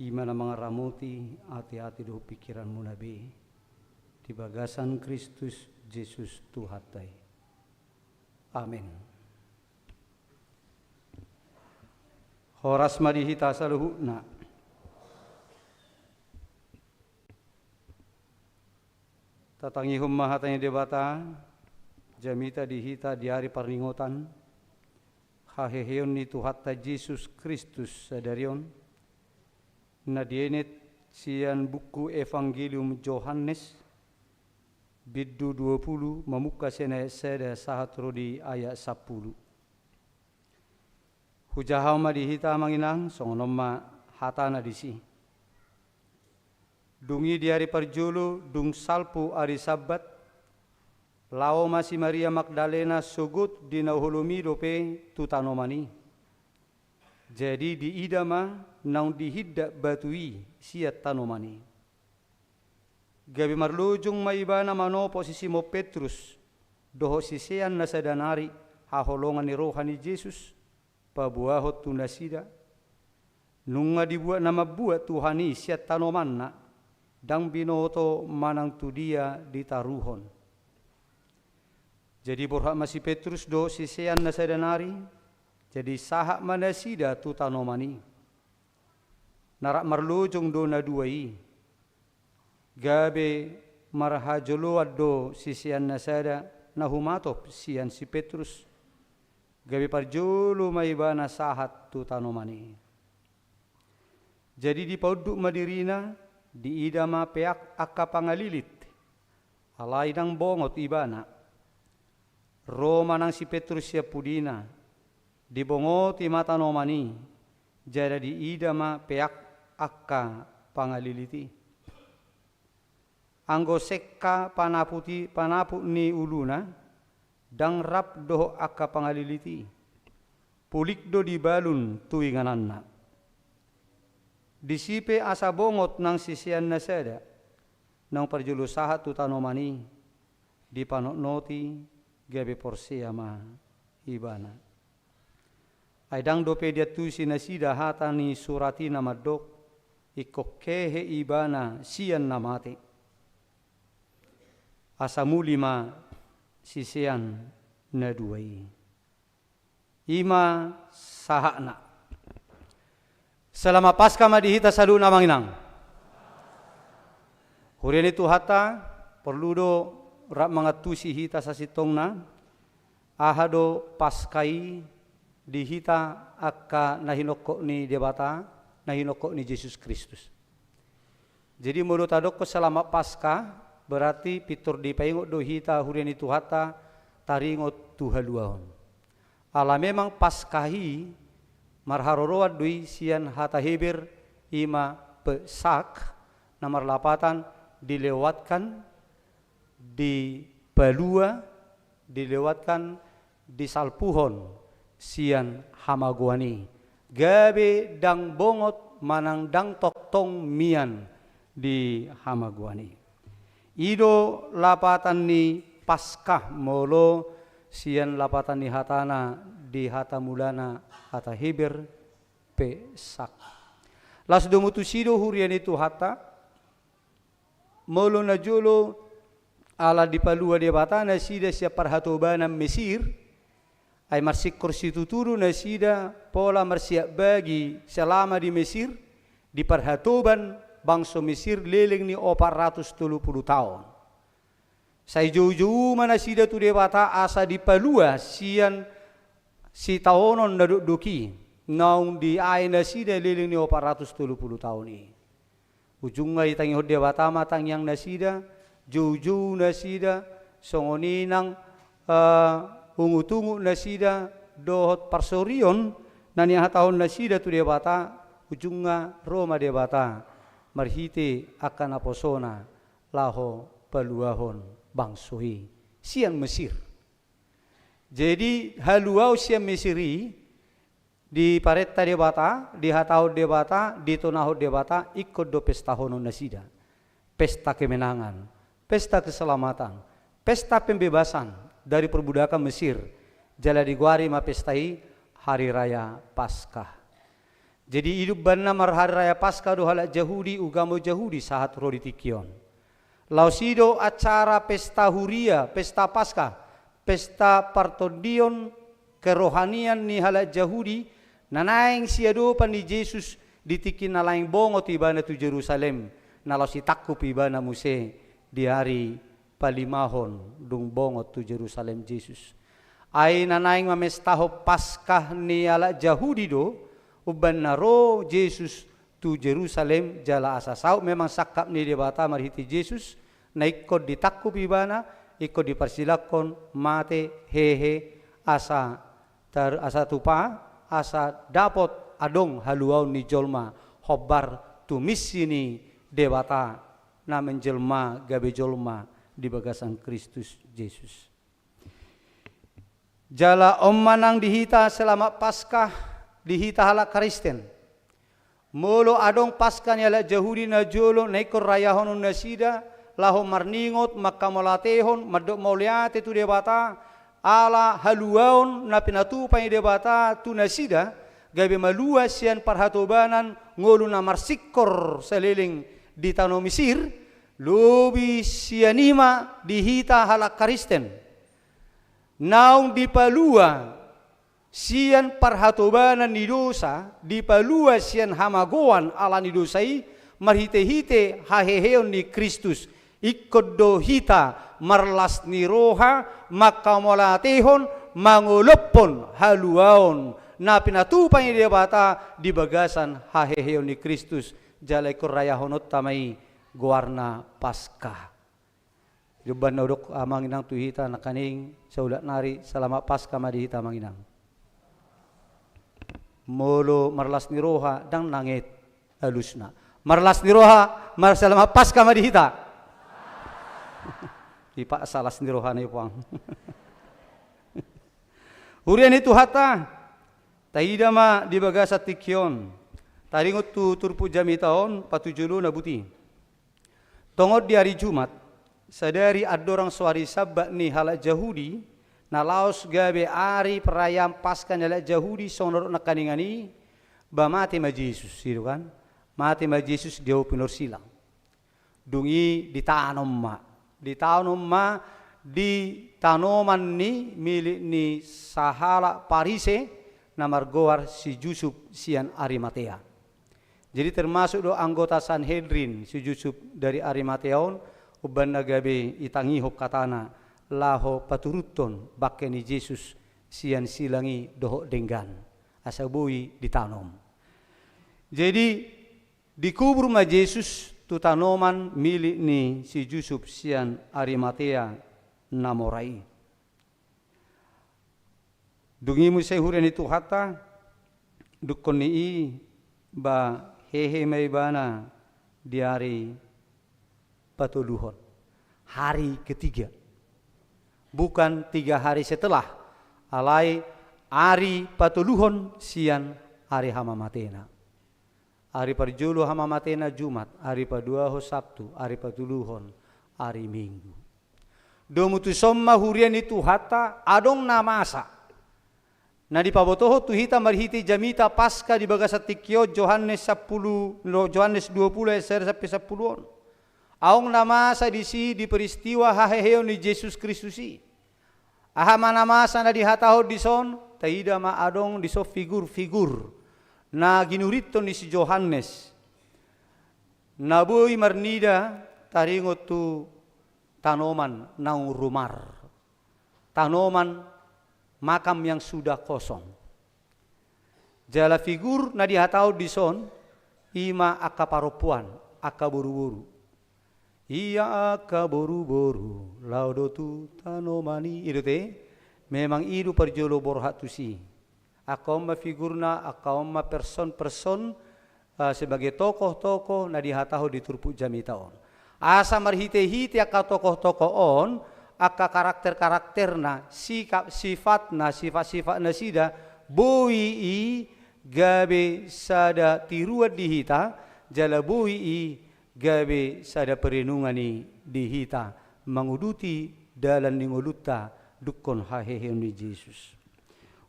i ma na mangaramoti ateate dohot pingkiranmuna be, di bagasan Kristus Jesus Tuhanta i. Amen. Horas ma di hita saluhutna. Tatangihon ma hata ni Debata, jamita di hita di ari parningotan, haheheon ni Tuhanta Jesus Kristus sadari on, na dienet sian buku Evangelium Johannes, bindu dua pulu, mamungka sian ayat sada sahat ro di ayat sampulu. Hujahahon ma di hita amang inang, songon on ma hatana disi. Dung i di ari parjolo, dung salpu ari Sabbat, laho ma si Maria Magdalena sogot di na holom i dope tu tanoman i. Jadi diida ma naung dihindak batu i sian tanoman i. Gabe marlojong ma ibana manopot si Simon Petrus dohot sisean na sada nari haholongan ni roha ni Jesus, paboahon tu nasida. Nunga dibuat na mambuat Tuhan i sian tanomanna, ndang binoto manang tu dia ditaruhon. Jadi borhat ma si Petrus dohot sisean na sada nari, jadi sahat ma nasida tu tanoman i. Na rap marlojong do na dua i. Gabe marhajoloan do sisean na sada na humatop sian si Petrus, gabe parjolo ma ibana sahat tu tanoman i. Jadi dipaunduk ma dirina, diida ma peak angka pangalilit, alai ndang bongot ibana. Ro ma nang si Petrus sian pudina, dibongoti ma tanoman i, jala diida ma peak angka pangalilit i. Anggo sengka panaput i, panaput ni uluna, ndang rap dohot angka pangalilit i. Pulik do dibalun tu ingananna. Disi pe asa bongot nang sisean na sada, naung parjolo sahat tu tanoman i, dipanotnoti, gabe porsea ma ibana. Ai ndang dope diantusi nasida hata ni surat i na mandok, ingkon hehe ibana sian na mate. Asa muli ma sisean na dua i. I ma sahatna. Selamat Paskah ma di hita saluhutna amang inang. Huria ni Tuhanta, porlu do rap mangantusi hita sasintongna, aha do Paskah i di hita angka na hinokkop ni Debata, na hinokkop ni Jesus Kristus. Jadi molo tadokkon Selamat Paskah, berarti pintor dipaingot do hita huria ni Tuhanta taringot tu haluaon. Ala memang Paskah i marharoroan do i sian hata Heber, i ma Pesach, na marlapatan dilewatkan, dipalua, dilewatkan, disalpuhon sian hamagoan i, gabe ndang bongot manang ndang tongtong mian di hamagoan i. I do lapatan ni Paskah molo sian lapatan ni hatana di hata mulana hata Heber Pesach. Laos domu tusi do huria ni Tuhanta, molo najolo ala dipalua Debata nasida sian parhatobanan Mesir, ai marsingkor situtu do nasida pola marsiapbagi selama di Mesir, di parhatoban bangso Mesir leleng ni opat ratus tolu pulu taon. Sai joujou ma nasida tu Debata asa dipalua sian sitaonon na dokdok i, naung diae nasida leleng ni opat ratus tolu pulu taon i. Ujungna ditangihon Debata ma tangiang nasida, joujou nasida, songon i nang, eh, ungutungut nasida, dohot parsorion na nihatahon nasida tu Debata, ujungna ro ma Debata marhite angka naposona laho paluahon bangso i sian Mesir. Jadi haluaon sian Mesir i, diparenta Debata, dihatahon Debata, ditonahon Debata, ingkon do pestahonon nasida. Pesta kemenangan, pesta keselamatan, pesta pembebasan dari perbudakan Mesir, Jala digoari ma pesta i Hari Raya Paskah. Jadi i do umbahen na marhari raya Paskah do halak Jahudi, ugamo Jahudi sahat ro di tingki on. Laos i do acara pesta huria, pesta Paskah, pesta partondion kerohanian ni halak Jahudi, na naeng siadopan ni Jesus di tingki na naeng bongot ibana tu Jerusalem, na laos ditangkup ibana muse di ari palimahon dung bongot tu Jerusalem Jesus. Ai na naeng mamestahon Paskah ni halak Jahudi do, umbahen na ro Jesus tu Jerusalem, jala asa saut memang sangkap ni Debata marhite Jesus, na ingkon ditangkup ibana, ingkon diparsilangkon, mate, hehe, asa tar-, asa tupa, asa dapot adong haluaon ni jolma, hombar tu misi ni Debata na menjelma gabe jolma di bagasan Kristus Jesus. Jala on ma nang di hita Selamat Paskah, di hita halak Kristen. Molo adong Paskah ni halak Jahudi na jolo na ingkon rayahonon nasida, laho marningot, manghamauliatehon, mandok mauliate tu Debata, ala haluaon na pinatupa ni Debata tu nasida, gabe malua sian parhatobanan ngolu na marsingkor saleleng di tano Misir, lobi sian i ma di hita halak Kristen. Naung dipalua sian parhatobanan ni dosa, dipalua sian hamagoan ala ni dosa i, marhitehite haheheon ni Kristus, ingkon do hita marlas ni roha, manghamauliatehon, mangolophon haluaon na pinatupa ni Debata di bagasan haheheon ni Kristus, jala ingkon rayahononta ma i goarna Paskah. Di umbahen na hudok amang inang tu hita nangkaning, saulak nari, Selamat Paskah ma di hita amang inang. Molo marlas ni roha, ndang nanget alusna. Marlas ni roha, mar-, Selamat Paskah ma di hita. Ipaksa las ni roha na i puang. Huria ni Tuhanta, taida ma di bagasan tingki on. Taringot tu turpuk jamita on, patujolo na buti. Tongon di ari Jumat, sadari andorang so ari Sabbat ni halak Jahudi, na laos gabe ari perayaan Paskah ni halak Jahudi, songon na nangkaningan i, ba mate ma Jesus, i do kan? Mate ma Jesus di hau pinorsilang. Dung i ditanom ma, ditanom ma di tanoman ni milik ni sahalak Parise na margoar si Jusup sian Arimatea. Jadi termasuk do anggota Sanhedrin, si Jusup dari Arimatea on, umbahen na gabe itangihon hatana laho paturuthon bangke ni Jesus sian silang i dohot denggan. Asa boi ditanom. Jadi dikubur ma Jesus tu tanoman milik ni si Jusup sian Arimatea na mora i. Dung i muse huria ni Tuhanta, dungkon ni i ba hehe ma ibana di ari patoluhon. Hari ketiga. Bukan tiga hari setelah, alai ari patoluhon sian ari hamamatena. Ari parjolo hamamatena Jumat, ari paduahon Sabtu, ari patoluhon ari Minggu. Domu tuson ma huria ni Tuhanta, adong na masa na dipabotohon tu hita marhite jamita Paskah di bagasan tingki on, Johannes sampulu, Johannes dua pulu ayat sada sampe sampulu on. Adong na masa disi di peristiwa haheheon ni Jesus Kristus i. Aha ma na masa na dihatahon dison? Taida ma adong dison figur-figur na ginurithon ni si Johannes, na boi marnida taringot tu tanoman naung rumar, tanoman makam yang sudah kosong. Jala figur na dihatahon dison, i ma angka parompuan, angka boruboru. Ia angka boruboru, laho do tu tanoman i, i do te, memang i do parjolo borhat tusi. Angka on ma figurna, angka on ma person-person, eh, sebagai tokoh-tokoh na dihatahon di turpuk jamita on. Asa marhite-hite angka tokoh-tokoh on, angka karakter-karakterna, sikap, sifatna, sifat-sifat nasida, boi i gabe sada tiruan di hita, jala boi i gabe sada perenungan i di hita, manguduti dalan ni ngolunta dungkon haheheon ni Jesus.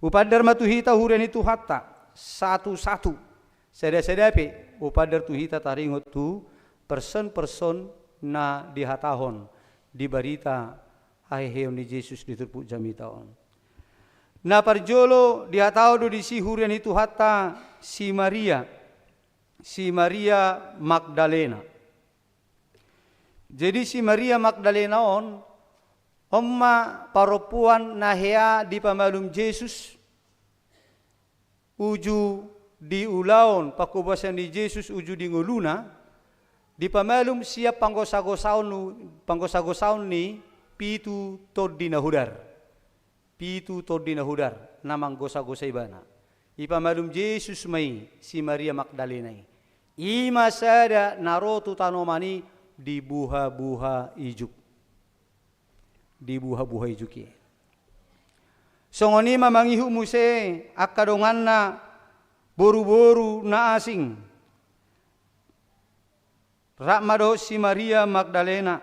Hupandar ma tu hita huria ni Tuhanta satu-satu, sada-sada pe hupandar tu hita taringot tu person-person na dihatahon di barita haheheon ni Jesus di turpuk jamita on. Na parjolo dihatahon do disi huria ni Tuhanta si Maria, si Maria Magdalena. Jadi si Maria Magdalena on, on ma parompuan na hea dipamalum Jesus uju di ulaon pangkobasan ni Jesus uju di ngoluna, dipamalum sian panggosa-gosaon, panggosa-gosaon ni pitu tondi na hodar. Pitu tondi na hodar na manggosa-gosa ibana. Ipamalum Jesus ma i si Maria Magdalena i. I ma sada na ro tu tanoman i dibuha-buha ijuk. Dibuha-buha ijuk i. Songon i ma mangihut muse angka donganna boru-boru na asing. Rap ma dohot si Maria Magdalena.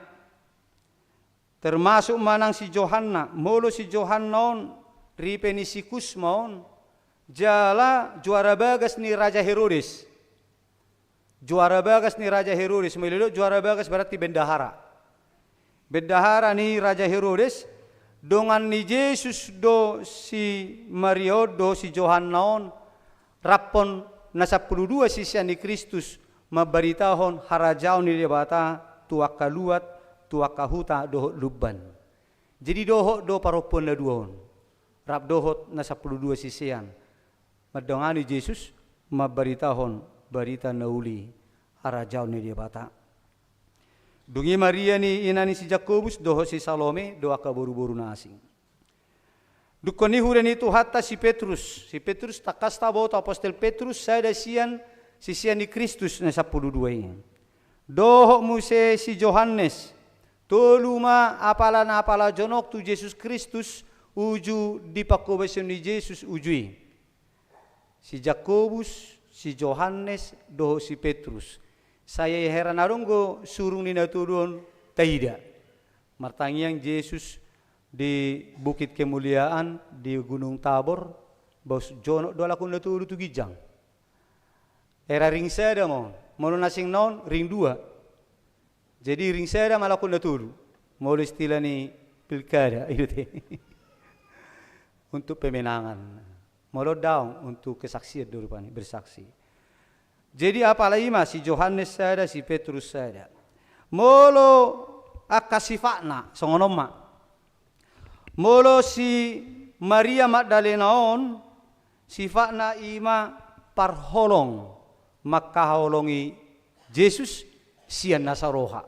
Termasuk ma nang si Johanna, molo si Johanna on, ripe ni si Kus ma on, jala juara bagas ni Raja Herodes. Juara bagas ni Raja Herodes, molo didok juara bagas berarti bendahara. Bendahara ni Raja Herodes, dongan ni Jesus do si Maria on dohot si Johanna on, raphon na sampulu dua sisean ni Kristus, mambaritahon harajaon ni Debata tu angka luat, tu angka huta dohot lumban. Jadi dohot do parompuan na dua on, rap dohot na sampulu dua sisean, mandongani Jesus, mambaritahon barita na uli harajaon ni Debata. Dung i Maria ni ina ni si Jakobus dohot si Salome do angka boru-boru na asing. Dungkon i huria ni Tuhanta si Petrus. Si Petrus tangkas taboto apostel Petrus sada sian sisean ni Kristus na sampulu dua i. Dohot muse si Johannes. Tolu ma apala na apala jonok tu Jesus Kristus uju di pangkobasan ni Jesus uju i. Si Jakobus, si Johannes, dohot si Petrus. Sai hera na adong do surung ni na tolu on taida. Martangiang Jesus di Bukit Kemuliaan, di Gunung Tabor, baus jonok do halak on na tolu tu ginjang. Hera ring sada ma on, molo na asing na on ring dua. Jadi ring sada ma halak on na tolu. Molo istilah ni pilkada, i do te. Untuk pemenangan. Molo daong untuk kesaksian do rupani, bersaksi. Jadi apala i ma si Johannes sada, si Petrus sada. Molo angka sifatna, songon on ma. Molo si Maria Magdalena on, sifatna i ma parholong, mangkaholongi Jesus sian nasa roha.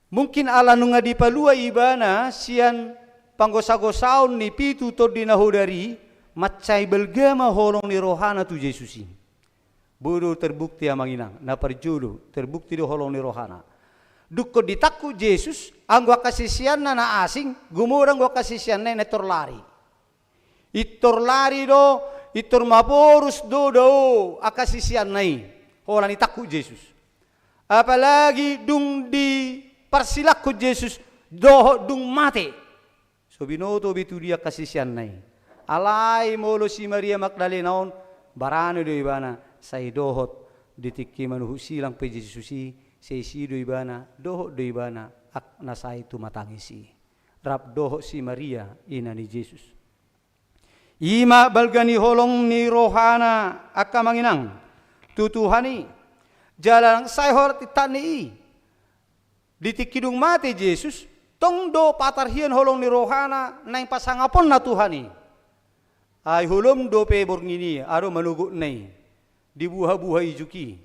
Mungkin ala nunga dipalua ibana sian panggosa-gosaon ni pitu tondi na hodar i, mansai balga ma holong ni rohana tu Jesus i. Boi do terbukti amang inang, na parjolo, terbukti do holong ni rohana. Dungkon ditangkup Jesus, anggo angka siseanna na asing, gumodang do angka siseanna i na intor lari. Intor lari do, intor maporus do dao angka siseanna i. Holan ditangkup Jesus. Apalagi dung diparsilangkon Jesus, dohot dung mate. So binoto be tu dia angka siseanna i. Alai molo si Maria Magdalena on, barani do ibana, sai dohot di tingki manuhuk silang pe Jesus i, sai isi do ibana, dohot do ibana, ak-, na sai tumatangis i. Rap dohot si Maria, ina ni Jesus. I ma balga ni holong ni rohana angka amang inang tu Tuhan i. Jala nang sai holan tinta ni i. Di tingki dung mate Jesus, tong do patarhian holong ni rohana naeng pasangaphonna Tuhan i. Ai holom dope borngin i, adong manogotna i. Dibuha-buha ijuk i.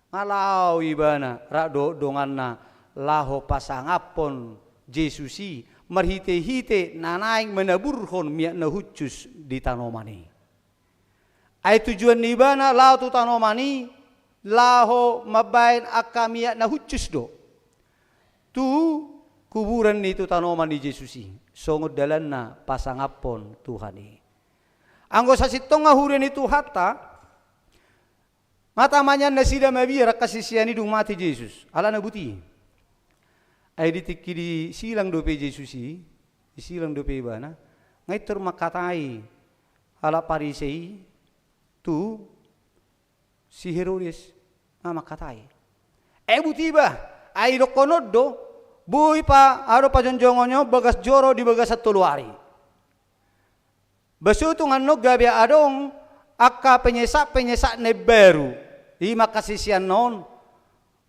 Nga laho ibana, rap dohot donganna, laho pasangaphon Jesus i, marhite-hite na naeng manaburhon miak na hushus di tanoman i. Ai tujuan ni ibana laho tu tanoman i, laho mambahen angka miak na hushus do. Tu kuburan ni tu tanoman ni Jesus i, songon dalanna pasangaphon Tuhan i. Anggo sasintongna huria ni Tuhanta, nga tama nian nasida mabiar angka sisean i dung mate Jesus, alana buti. Ai di tingki disilang dope Jesus i, disilang dope ibana, Nga intor mangkatai halak Parise i tu si Herodes, nga mangkatai. E, buti ba, ai dohonon do, boi pa adong pajongjongonna bagas joro di bagasan tolu ari. Ba so tung annon gabe adong angka penyesak-penyesak na baru. I ma angka siseanna on.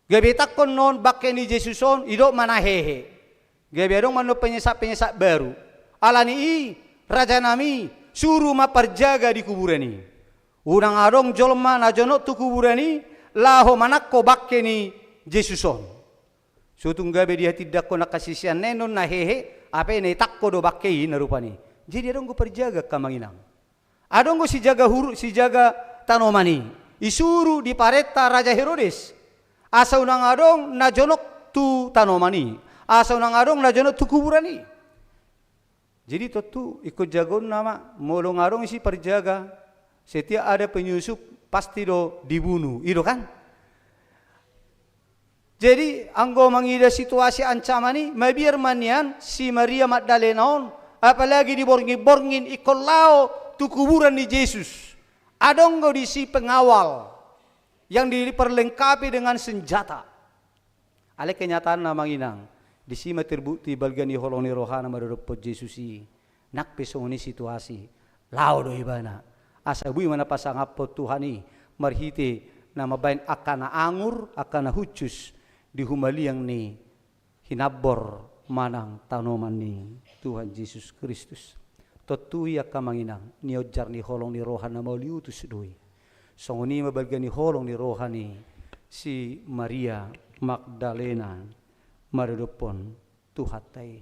Gabe itangkon non bangke ni Jesus on, didok ma na hehe. Gabe adong ma non penyesak-penyesak baru. Alani i, rajanami, suru ma parjaga di kuburan i. Unang adong jolma na jonok tu kuburan i, laho manangko bangke ni Jesus on. So tung gabe dihatindangkon angka siseanna i non na hehe, hape na itangko do bangke i na rupani. Jadi adong do parjaga angka amang inang. Adong do sijaga huru, sijaga tanoman i. Disuru, diparenta Raja Herodes. Asa unang adong na jonok tu tanoman i. Asa unang adong na jonok tu kuburan i. Jadi tontu ingkon jagaonna ma, molo nga adong disi parjaga, setiap ada penyusup, pasti do dibunuh. I do kan? Jadi, anggo mangida situasi ancaman i, mabiar ma nian si Maria Magdalena on, apalagi di borngin-borngin ingkon laho tu kuburan ni Jesus. Adong do disi pengawal yang diperlengkapi dengan senjata. Alai kenyataanna amang inang, disi ma terbukti balga ni holong ni rohana maradophon Jesus i. Nang pe songon i situasi, laho do ibana. Asa boi ma na pasangaphon Tuhan i marhite na mambahen angka na angur, angka na hushus di humaliang ni hinambor manang tanoman ni Tuhan Jesus Kristus. Tontu i angka amang inang, nionjar ni holong ni roha na mauliutus do i. Songon i ma balga ni holong ni roha ni si Maria Magdalena maradophon Tuhanta i.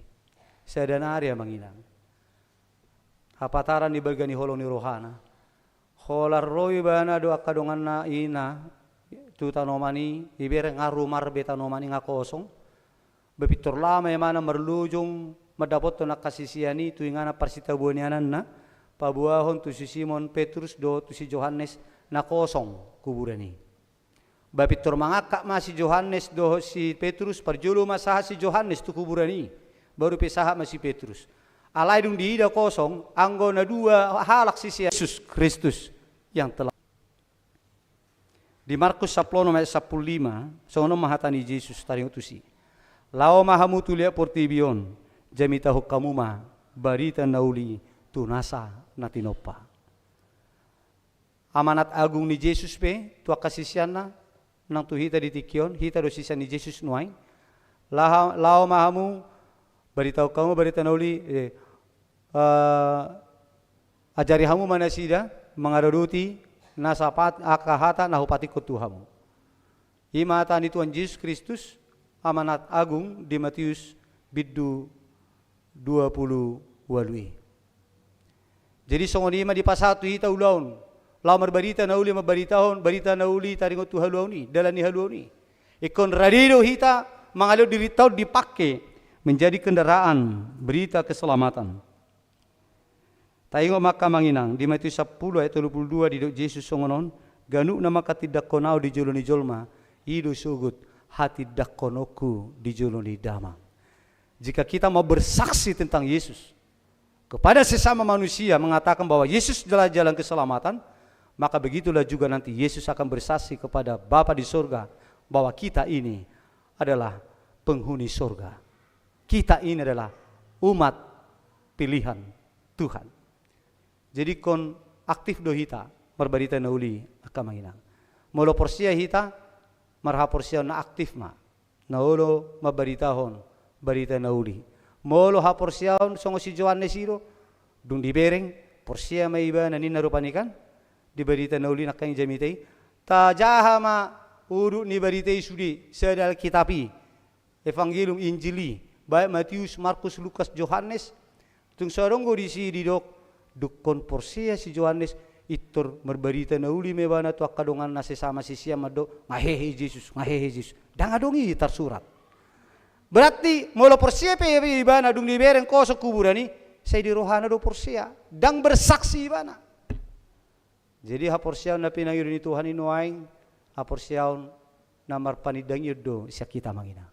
Sada nari amang inang, hapataran ni balga ni holong ni rohana. Holan ro ibana dohot angka donganna i na tu tanoman i, ibereng nga rumar be tanoman i, nga kosong. Ba pintor laho ma ibana marlojong mandapothon angka sisean i tu inganan parsitabuan ni anakna, paboahon tu si Simon Petrus dohot tu si Johannes, na kosong kuburan i. Ba pintor mangangkat ma si Johannes dohot si Petrus, parjolo ma sahat si Johannes tu kuburan i, baru pe sahat ma si Petrus. Alai dung diida kosong, anggo na dua halak sisean Jesus Kristus yang telah. Di Markus sampulu onom ayat sampulu lima, songon on ma hata ni Jesus taringot tusi. Laho ma hamu tu liat portibi on, jamitahon hamu ma barita na uli tu nasa na tinompa. Amanat agung ni Jesus pe tu angka siseanna, nang tu hita di tingki on, hita do sisean ni Jesus nuaeng. Laha-, laho ma hamu, baritahon hamu barita na uli, eh, eh, ajari hamu ma nasida mangaradoti nasa pat-, angka hata na hupatikkon tu hamu. I ma hata ni Tuhan Jesus Kristus, amanat agung di Matius bindu dua pulu ualu i. Jadi songon i ma dipasahat tu hita ulaon, laho marbarita na uli, mambaritahon barita na uli taringot tu haluaon i, dalan ni haluaon i. Ingkon rade do hita mangalehon dirinta on dipangke menjadi kendaraan berita keselamatan. Taingot ma angka amang inang, di Matius sampulu ayat tolu pulu dua didok Jesus songon on, ganup na manghatindangkon Ahu di jolo ni jolma, i do sogot hatindangkononku di jolo ni Damang. Jika kita mau bersaksi tentang Yesus kepada sesama manusia, mengatakan bahwa Yesus adalah jalan keselamatan, maka begitulah juga nanti Yesus akan bersaksi kepada Bapa di sorga bahwa kita ini adalah penghuni sorga. Kita ini adalah umat pilihan Tuhan. Jadi ingkon aktif do hita marbarita na uli, angka amang inang. Molo porsea hita, marhaporseaon na aktif ma na olo mambaritahon barita na uli. Molo haporseaon songon si Johannes i do, dung dibereng, porsea ma ibana ninna rupani kan, di barita na uli nangkin jamita i. Tajaha ma udut ni barita i sude, sada Alkitab i, Evangelium, Injil i, baik Matius, Markus, Lukas, Johannes, tung so adong do disi didok, dungkon porsea si Johannes, pintor marbarita na uli ma ibana tu angka donganna sesama sisean mandok, nga hehe Jesus, nga hehe Jesus. Ndang adong i tarsurat. Berarti molo porsea pe ibana dung dibereng kosong kuburan i, sai di rohana do porsea. Ndang bersaksi ibana. Jadi haporseaon na pinangido ni Tuhan i nuaeng, haporseaon na marpanindangion do sian hita amang inang.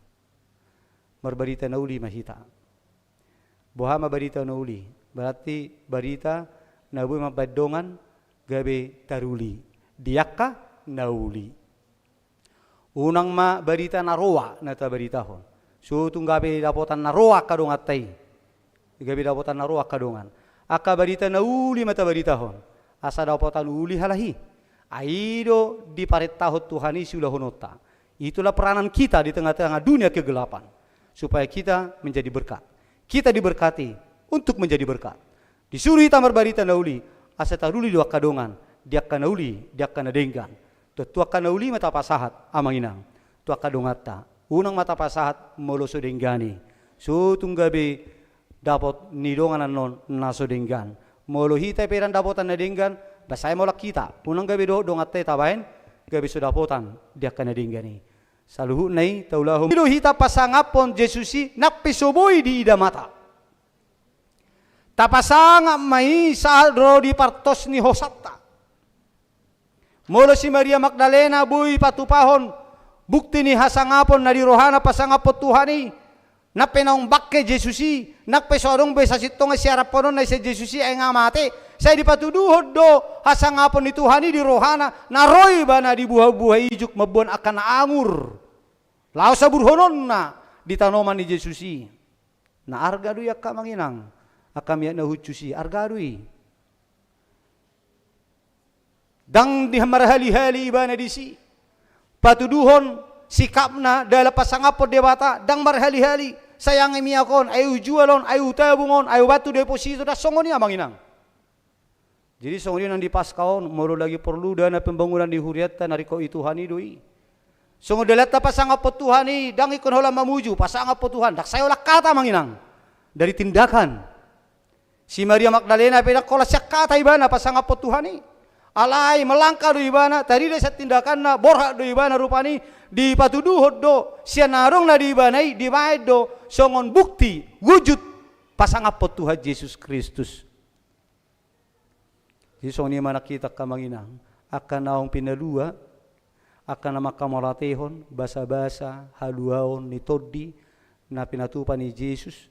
Marbarita na uli ma hita. Boha ma barita na uli? Berarti barita na boi mambahen dongan gabe taruli di angka na uli. Unang ma barita na roa na tabaritahon. So tung gabe dapotan na roa angka donganta i. Gabe dapotan na roa angka dongan. Angka barita na uli ma tabaritahon. Asa dapotan uli halak i. Ai do diparentahon Tuhan i siulahononta. Itulah peranan kita di tengah-tengah dunia kegelapan. Supaya kita menjadi berkat. Kita diberkati untuk menjadi berkat. Disuruh hita marbarita na uli, asa taruli do angka dongan, di angka na uli, di angka na denggan. Tu, tu angka na uli ma tapasahat, amang inang. Tu angka donganta, unang ma tapasahat molo so denggan i. So tung gabe dapot ni dongan annon na so denggan. Molo hita pe ndang dapotan na denggan, ba sai ma holan hita. Unang gabe dohot donganta i tabahen, gabe so dapotan di angka na denggan i. Saluhutna i taulahon. I do hita pasangaphon Jesus i, nang pe so boi diida mata. Tapasangap ma i sahat ro di partos ni hosanta. Molo si Maria Magdalena boi patupahon bukti ni hasangapon na di rohana pasangaphon Tuhan i, nang pe naung bangke Jesus i, nang pe so adong be sasintongan siaraphononna sian Jesus i, ai nga mate, sai dipatuduhon do hasangapon ni Tuhan i di rohana, na ro ibana di buhabuha ijuk mamboan angka na angur. Laho saburhononna di tanoman ni Jesus i. Na arga do i angka amang inang, angka miak na hushus i, arga do i. Ndang di marhali-hali ibana disi. Patuduhon sikapna dalan pasangaphon Debata, ndang marhali-hali. Sai anggo miak on, ai hujual on, ai hutabung on, ai hubahen tu deposito, ndang songon i amang inang. Jadi songon i nang di Paskah on, molo lagi porlu dana pembangunan ni hurianta na ringkot i Tuhan i do i. Songon dalanta pasangaphon Tuhan i, ndang ingkon holan mamuju, pasangaphon Tuhan, ndang sai holan hata amang inang. Dari tindakan. Si Maria Magdalena pe ndang holan sian hata ibana pasangaphon Tuhan i. Alai melangkah do ibana, tarida sian tindakanna, borhat do ibana rupani, dipatuduhon do, sian na adong na di ibana i, dibahen do, songon bukti, wujud, pasangaphon Tuhan Jesus Kristus. Jadi songon i ma nang hita angka amang inang, angka naung pinalua, angka na manghamauliatehon, basa-basa, haluaon ni tondi, na pinatupa ni Jesus,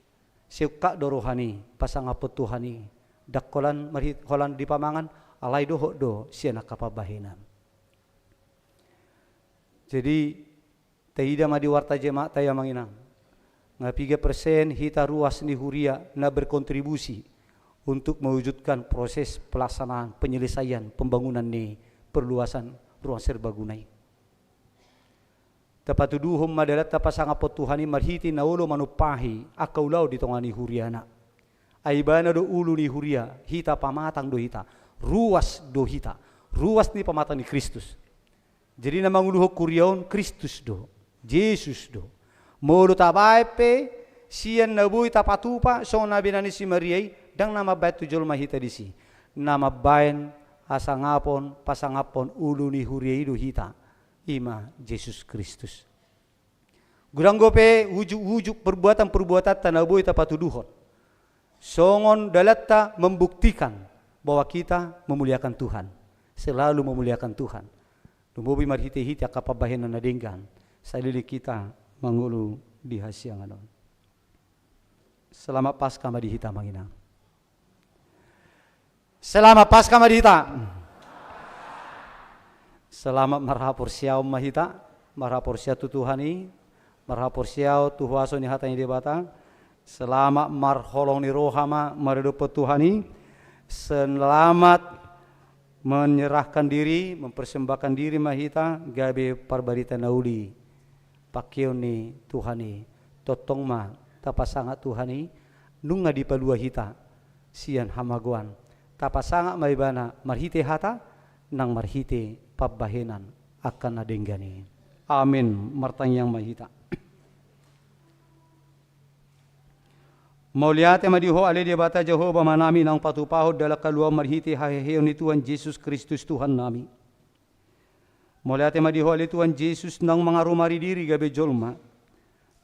sai ungkap do rohani, pasangaphon Tuhan i, ndang holan marhit-, holan dipamangan, alai dohot do, sian angka pambahenan. Jadi, taida ma di warta jemaat i amang inang. Nga piga persen hita ruas ni huria na berkontribusi untuk mewujudkan proses pelaksanaan penyelesaian pembangunan ni perluasan ruang serbaguna i. Tapatuduhon ma dalanta pasangaphon Tuhan i marhite na olo manumpahi angka ulaon di tonga ni huriana. Ai ibana do ulu ni huria, hita pamatang do hita, ruas do hita, ruas ni pamatang ni Kristus. Jadi na manguluhon huria on Kristus do, Jesus do. Molo tabaen pe sian na boi tapatupa songon na binahen ni si Maria i, ndang na mambaen tu jolma hita disi. Na mambaen hasangapon, pasangaphon ulu ni huria i do hita. I ma Jesus Kristus. Godang dope ujuk-ujuk perbuatan-perbuatanta na boi tapatuduhon. Songon dalanta membuktikan bahwa kita memuliakan Tuhan. Selalu memuliakan Tuhan. Lumobi marhite-hite angka pambahenan na denggan. Saleleng hita mangolu di hasiangan on. Selamat Paskah ma di hita amang inang. Selamat Paskah ma di hita. Selamat marhaporseaon ma hita, marhaporseaon tu Tuhan i, marhaporseaon tu huaso ni hata ni Debata. Selamat marholong ni roha ma maradophon Tuhan i. Selamat menyerahkan diri, mempersembahkan diri ma hita gabe parbarita na uli. Pangkeon ni Tuhan i, tongtong ma tapasangap Tuhan i, nunga dipalua hita sian hamagoan. Tapasangap ma ibana marhite hata, nang marhite pambahenan angka na denggan i. Amin. Martangiang ma hita. Mauliate ma di Ho ale Debata Jahowa Amanami naung patupahon dalan haluaon marhite haheheon ni Tuhan Jesus Kristus Tuhannami. Mauliate ma di Ho ale Tuhan Jesus naung mangarumari diri gabe jolma.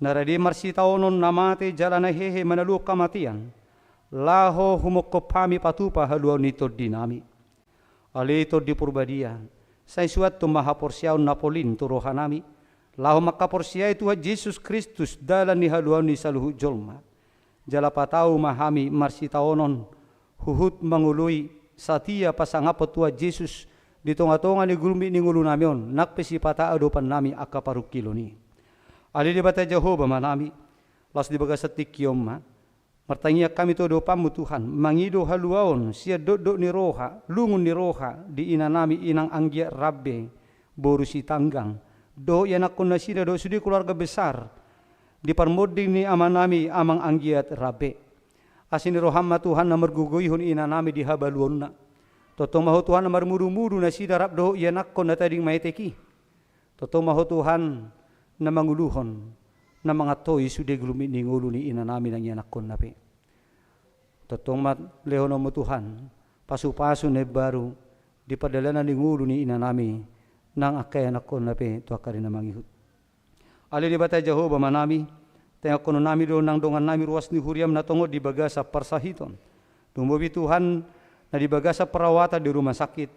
Na rade marsitaonon na mate jala na hehe manaluhon hamatean. Laho humongkop hami patupa haluaon ni tondinami. Ale Tondi Porbadia, sai suanhon ma haporseaon na polin tu rohanami. Laho manghaporseai Tuhan Jesus Kristus dalan ni haluaon ni saluhut jolma. Jala patau ma hami marsitaonon, huhut mangoloi, satia pasangaphon Tuhan Jesus di tonga-tonga ni gulmit ni ngolunami on, nang pe sipata adopannami angka parungkilon i. Ale Debata Jahowa Amanami, laos di bagasan tingki on ma, martangiang hami tu adopanmu Tuhan, mangido haluaon, sian dokdok ni roha, lungun ni roha, di inanami inang anggiat rambe, boru Sitanggang, dohot ianakhon nasida dohot sude keluarga besar, di parmonding ni amanami amang anggiat rambe. Asi ni roham ma Tuhan na margogoihon inanami di habaluonna. Tongtong ma Ho Tuhan na marmudu-mudu nasida rap dohot ianakhon na tading maetek i. Tongtong ma Ho Tuhan na manguluhon, na manganthoi sude gulmit ni ngolu ni inanami nang ianakhonna pe. Tongtong ma lehononmu Tuhan, pasu-pasu na imbaru, di pardalanan ni ngolu ni inanami, nang angka ianakhonna pe tu angka ari na mangihut. Ale Debata Jahowa Amanami, taenghonon nami do nang dongannami ruas ni huriam na tongon di bagasan parsahiton. Lumobi Tuhan, na di bagasan perawatan di rumah sakit,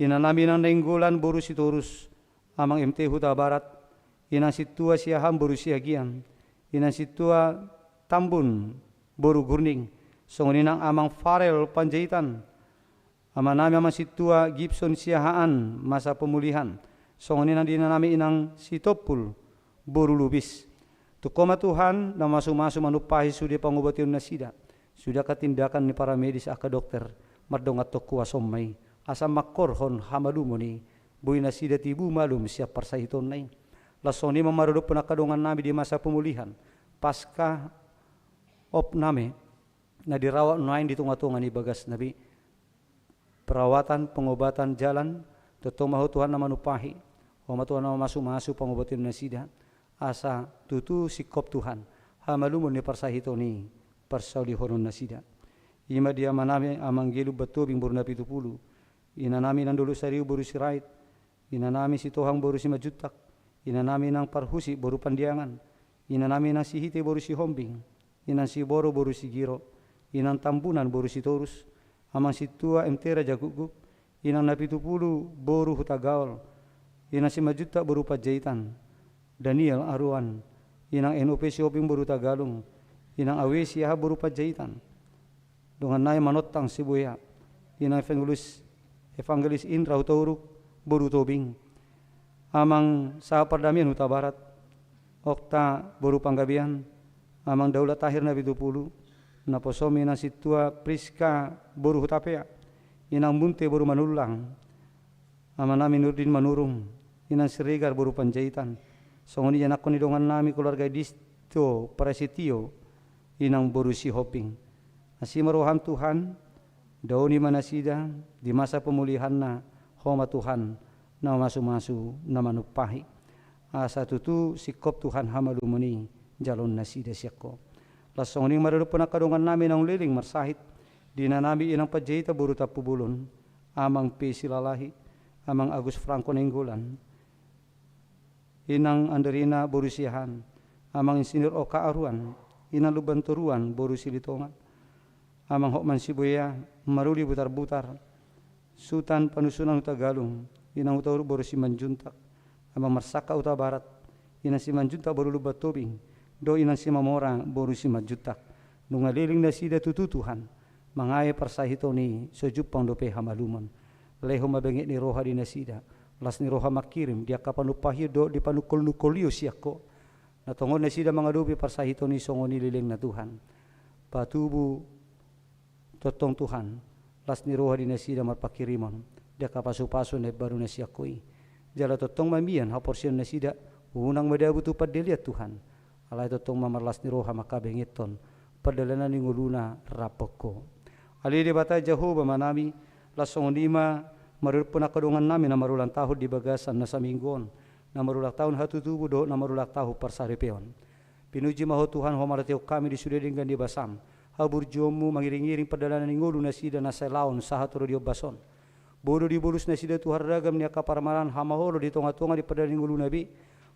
inanami nang Nainggolan boru Sitorus, amang M T Hutabarat, inang sintua Siahaan boru Siagian, inang sintua Tambun boru Gurning, songon i nang amang Farel Panjaitan, amanami amang sintua Gibson Siahaan masa pemulihan, songon i nang di inanami inang Sitompul boru Lubis. Tungkol ma Tuhan, na masu-masu manumpahi sude pangobation nasida, sude angka tindakan ni paramedis angka dokter, mardongan tu kuasom ma i, asa mangkorhon hamalumon i, boi nasida tibu malum sian parsahitonna i. Laos songon i ma maradophon angka dongannami di masa pemulihan, pasca opname, na dirawat nuaeng di tonga-tonga ni bagasna be. Perawatan, pengobatan, jalan, tongtong ma Ho Tuhan na manumpahi, Ho ma Tuhan na masu-masu pangobation nasida, asa tutu singkop Tuhan, hamalumon ni parsahiton i parsaulihonon nasida. I ma di amanami amang Gelu Batobing boru Napitupulu, inanami nang Dolok Sariu boru Sirait, inanami Sitohang boru Simanjuntak, inanami nang Parhusip boru Pandiangan, inanami nang Sihite boru Sihombing, inang Siboro boru Sigiro, inang Tambunan boru Sitorus, amang sintua M T Raja Guguk, inang Napitupulu boru Hutagaol, inang Simanjuntak boru Panjaitan, Daniel Aruan, inang N O P Sihombing boru Tagalung, inang Awe Siahaan boru Panjaitan, dongannami Manontang Sibuea, inang Evangelis, Evangelis Indra Hutauruk boru Tobing, amang Sahat Pardamaian Hutabarat, Okta boru Panggabean, amang Daulat Tahir Napitupulu, naposom inang sintua Priska boru Hutapea, inang Munte boru Manullang, amanami Nurdin Manurung, inang Siregar boru Panjaitan, songon i ianakhon ni dongannami keluarga Disto Prasetio, inang boru Sihombing. Asi ma roham Tuhan, daoni ma nasida di masa pemulihanna, Ho ma Tuhan na masu-masu na manumpahi, asa tutu singkop Tuhan hamalumon i jaloon nasida sian Ho. Laos songon i maradophon angka dongannami naung leleng marsahit, di inanami inang Panjaitan boru Tampubolon, amang P Silalahi, amang Agus Franko Nainggolan, inang Anderina boru Siahaan, amang Insinyur Oka Aruan, inang Lumban Toruan boru Silitonga, amang Hotman Sibuea, maruli Butarbutar, Sutan Panusunan Hutagalung, inang Hutauruk boru Simanjuntak, amang Marsangkap Hutabarat, inang Simanjuntak boru Lumban Tobing, dohot inang Simamora boru Simanjuntak. Nunga leleng nasida tutu Tuhan, mangae parsahiton i so jumpang dope hamalumon. Lehon ma benget ni roha di nasida, las ni roha mangkirim di angka panumpahion dohot di panungkol-nungkolion sian Ho. Na tongon nasida mangadopi parsahiton i songon i lelengna Tuhan. Patubu tongtong Tuhan, las ni roha di nasida marpangkirimon di angka pasu-pasu na imbaru na sian Ho i. Jala tongtong ma mian haporseaon nasida, unang madabu tu pandelean Tuhan. Alai tongtong ma marlas ni roha mangkabengethon pardalanan ni ngoluna rap dohot Ho. Ale Debata Jahowa Amanami, laos songon i ma maradophon angka dongannami na marulang tahun di bagasan na saminggu on, na marulang tahun hatutubu dohot na marulang tahun parsaripeon. Pinuji ma Ho Tuhan, Ho martehon hami di sude denggan ni basam, haburjuonmu mangiring-iring pardalanan ni ngolu nasida na sai laon sahat ro di ombas on. Boi do dibolus nasida Tuhan ragam ni angka parmaraan hamaolon di tonga-tonga ni pardalanan ni ngoluna be.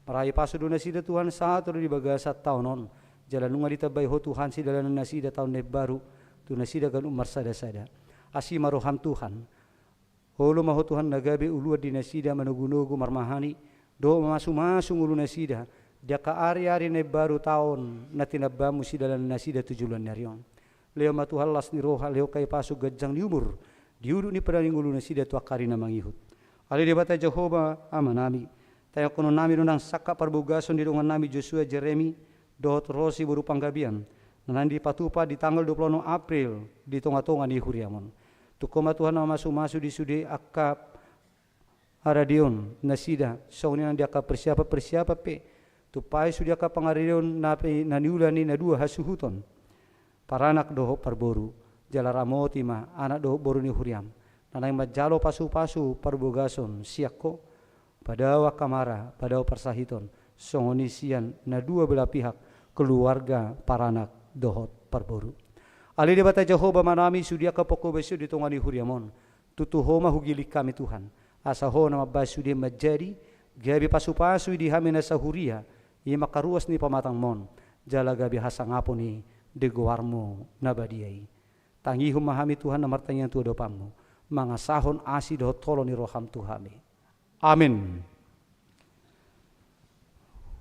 Marahi pasu do nasida Tuhan sahat ro di bagasan taon on. Jala nunga ditambai Ho Tuhan sidalanan nasida taon na imbaru, tu nasida ganup marsada-sada. Asi ma roham Tuhan, olo ma Ho Tuhan na gabe uluan di nasida manogu-nogu marmahani, dohot mamasu-masu ngolu nasida, di angka ari-ari na imbaru taon na tinambamu sidalanan nasida tu joloan ni ari on. Lehon ma Tuhan las ni roha, lehon hahipason, ganjang ni umur di udut ni pande ni ngolu nasida tu angka ari na mangihut. Ale Debata Jahowa Amanami, taionhononnami do nang sangkap parbagason ni dongannami Joshua Jeremy dohot Rosi boru Panggabean, na naeng dipatupa di tanggal dua puluh onom April di tonga-tonga ni huriam on. Tung Ho ma Tuhan na mamasu-masu di sude angka haradeon nasida, songon i nang di angka persiapan-persiapan pe, tumpahi sude angka pangaradeon na pe, na niula ni na dua hasuhuton, paranak dohot parboru. Jala ramoti ma anak dohot boru ni huriam na naeng manjalo pasu-pasu parbagason sian Ho, padao angka mara, padao parsahiton, songon i sian na dua belah pihak, keluarga, paranak dohot parboru. Ale Debata Jahowa Amanami, sude angka ponghobasion di tonga ni huriam on, tutu Ho ma hugiling hami Tuhan, asa Ho na mambahen sude manjadi gabe pasu-pasu di hami na sahuria, i ma angka ruas ni pamatangmon, jala gabe hasangapon i di goarmu na badia i. Tangihon ma hami Tuhan na martangiang tu adopanmu, mangasahon asi dohot holong ni roham tu hami. Amen.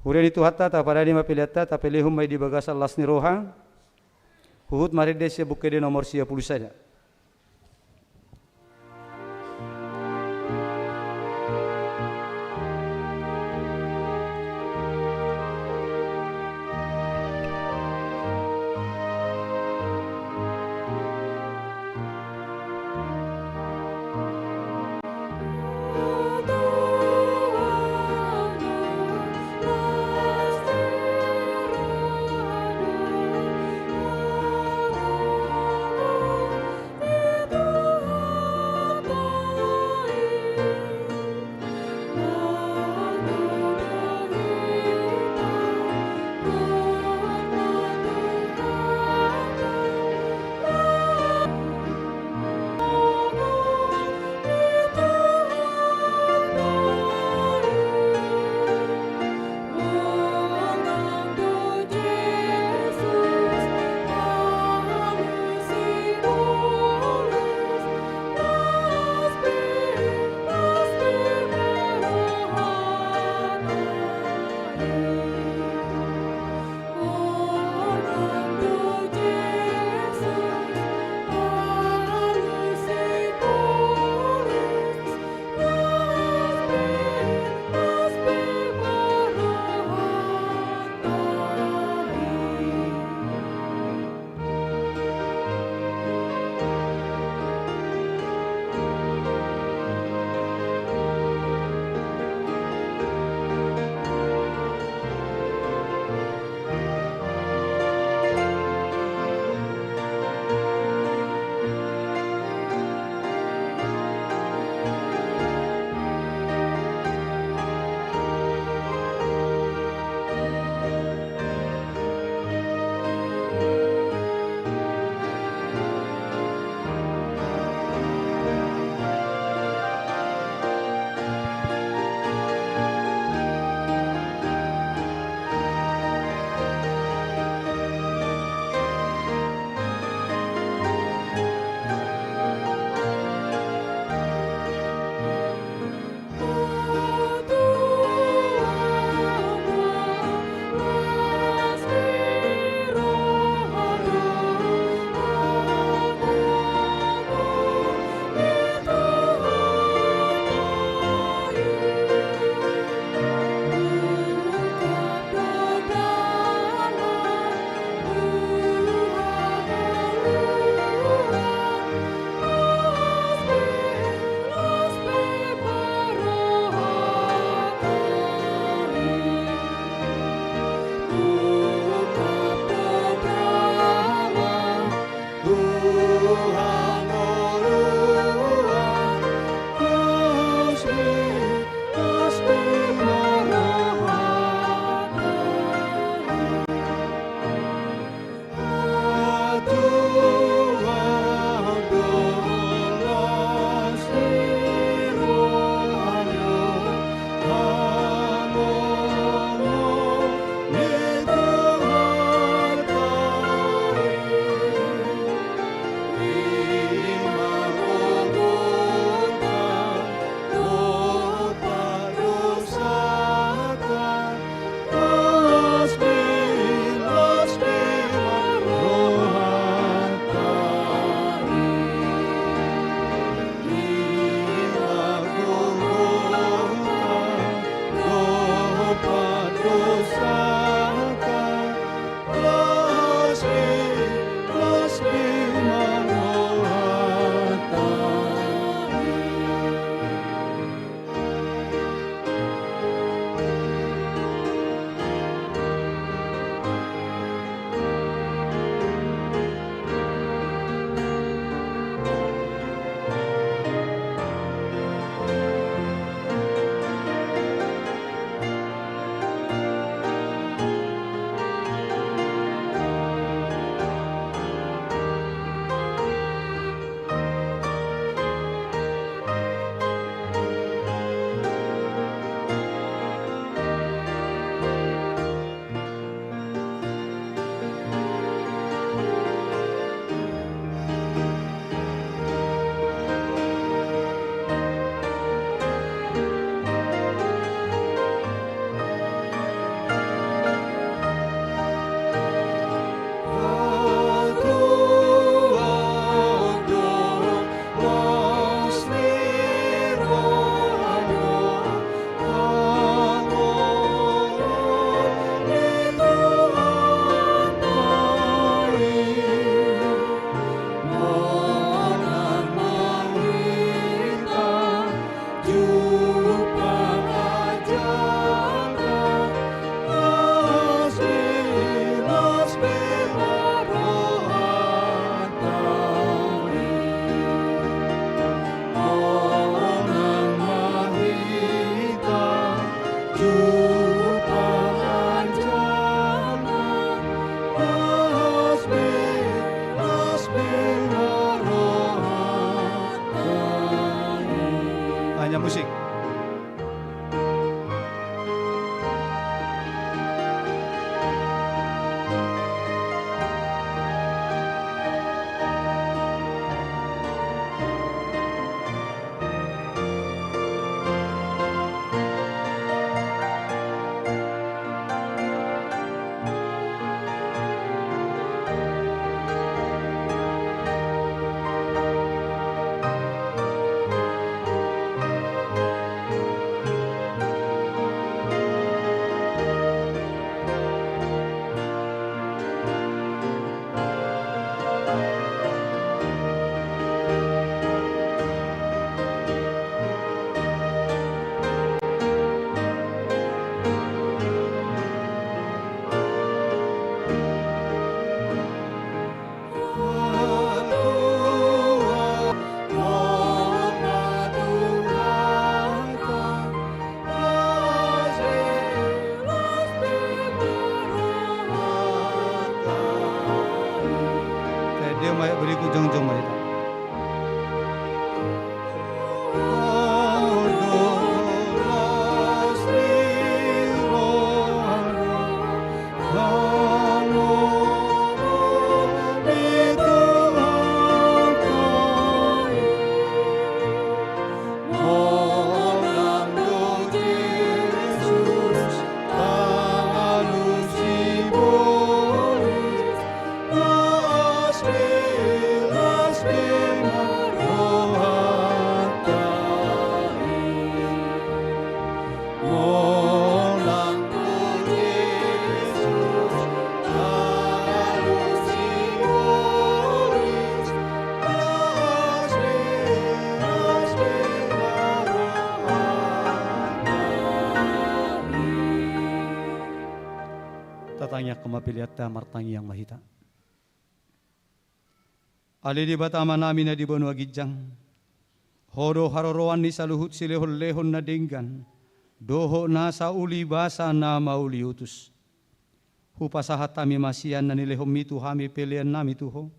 Huria ni Tuhanta, taparade ma peleanta, tapelehon ma i di bagasan las ni roha. Huhut marende sian Buku Ende nomor sia pulu sada. Ya, musik. Taendehon ma berikut jongjong ma hita. Tatangiangkon ma peleanta, martangiang ma hita. Ale Debata Amanami na di banua ginjang, Ho do haroroan ni saluhut silehonlehon na denggan dohot nasa ulibasa na mauliutus. Hupasahat hami ma sian na nilehonMi tu hami peleannami tu Ho.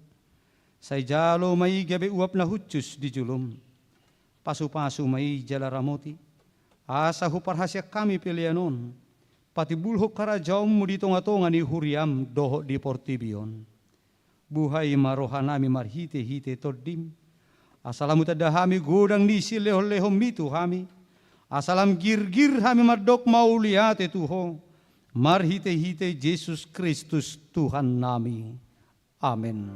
Sai jalo ma i gabe uap na hushus di jolom. Pasupasu ma i jala ramoti, asa huparhaseang hami pelean on patimbulhon harajaonMu di tongatonga ni huriaM dohot di portibi on. Buhai ma rohanami marhitehite TondiM, asa lam hutanda hami godang ni silehonlehonMi tu hami, asa lam girgir hami mandok mauliate tu Ho, marhitehite Jesus Kristus Tuhannami. Amen.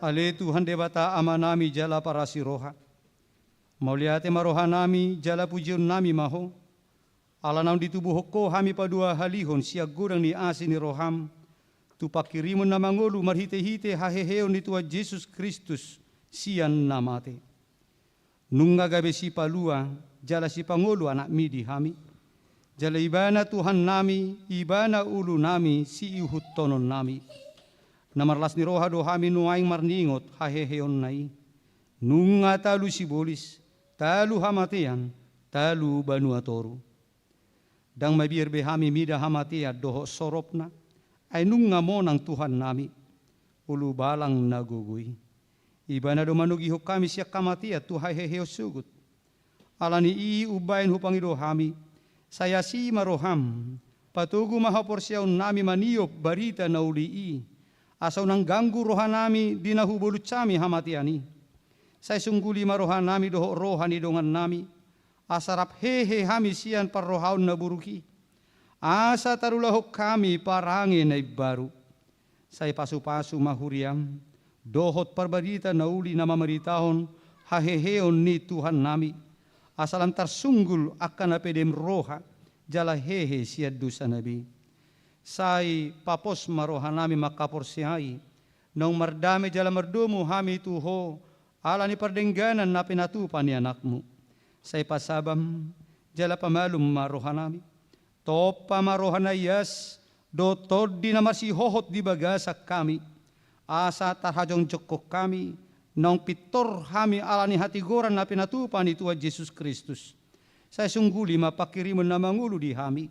Ale Tuhan Debata Amanami jala parasi roha, mauliate ma rohanami jala pujionnami ma Ho, ala naung ditubuhon Ho hami paduahalihon sian godang ni asi ni rohaM tu panghirimon na mangolu marhitehite haheheon ni Tuhan Jesus Kristus sian na mate. Nunga gabe sipalua jala sipangolu AnakMi di hami, jala Ibana Tuhannami, Ibana ulunami, siihuthononnami. Na marlas ni roha do hami nuaeng marningot haheheonna i. Nunga talu sibolis, talu hamatean, talu banua toru. Ndang mabiar be hami mida hamatean dohot soropna, ai nunga monang Tuhannami, ulubalang na gogo i. Ibana do manogihon hami sian hamatean tu haheheon sogot. Ala ni i umbahen hupangido hami, sai asi ma rohaM, patogu ma haporseaonnami maniop barita na uli i, asa unang ganggu rohanami di na hubolus hami hamatean i. Sai sungguli ma rohanami dohot roha ni dongannami, asa rap hehe hami sian parrohaon na buruk i, asa tarulahon hami parange na imbaru. Sai pasupasu ma huriaM dohot parbarita na uli na mamaritahon haheheon ni Tuhannami, asa lam tarsunggul angka na pedem roha jala hehe sian dosa na be. Sai papos ma rohanami mangkaporseai, naung mardame jala mardomu hami tu Ho, ala ni pardengganan na pinatupa ni Anakmu. Sai pasabam jala pamalum ma rohanami. Tompa ma roha na ias dohot Tondi na marsihohot di bagasan hami, asa tarhajongjongkon hami, naung pintor hami ala ni hatigoran na pinatupa ni Tuhan Jesus Kristus. Sai sungguli ma panghirimon na mangolu di hami,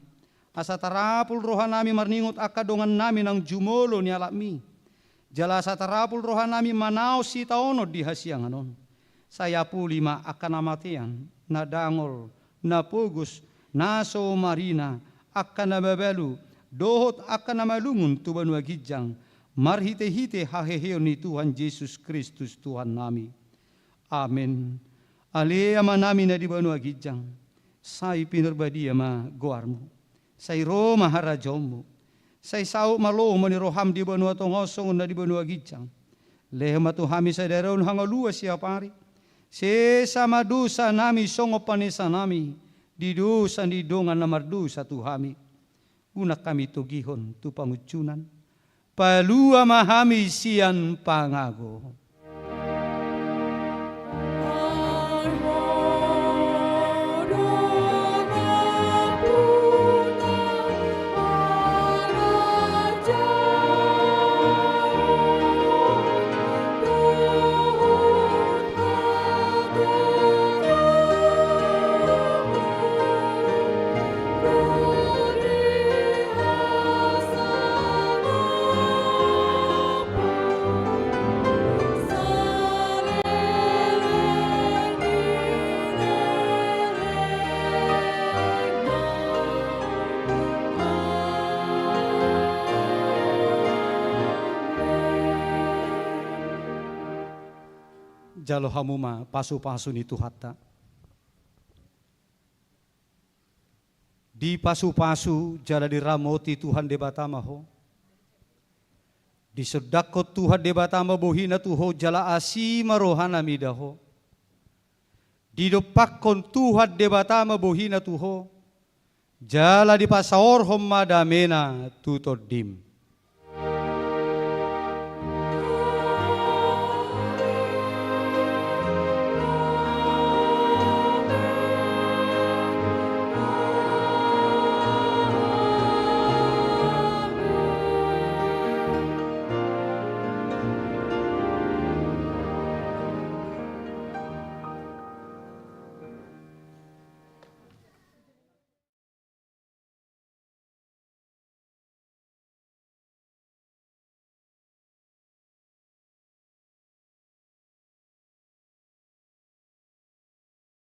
asa tarapul rohanami marningot angka dongannami naung jumolo ni alapmi. Jala asa tarapul rohanami manaon sitaonon di hasiangan on. Sai apuli ma angka na matean, na dangol, na pogos, na so marina, angka na mabalu, dohot angka na malungun tu banua ginjang, marhitehite haheheon ni Tuhan Jesus Kristus Tuhannami. Amen. Ale Amanami na di banua ginjang, sai pinarbadia ma goarmu. Sai ro ma harajaonmu. Sai saut ma lomo ni roham di banua tonga on songon na di banua ginjang. Lehon ma tu hami sadari on hangoluan siapari. Sesa ma dosanami songon panesanami di dosa ni dongan na mardosa tu hami. Unang hami togihon tu pangunjunan. Palua ma hami sian pangago. Jalo hamu ma pasupasu ni Tuhanta. Dipasupasu jala diramoti Tuhan Debata ma ho. Disondangkon Tuhan Debata ma bohina tu ho jala asi ma rohana mida ho. Didompakkon Tuhan Debata ma bohina tu ho jala dipasaorhon ma damena tu tondim.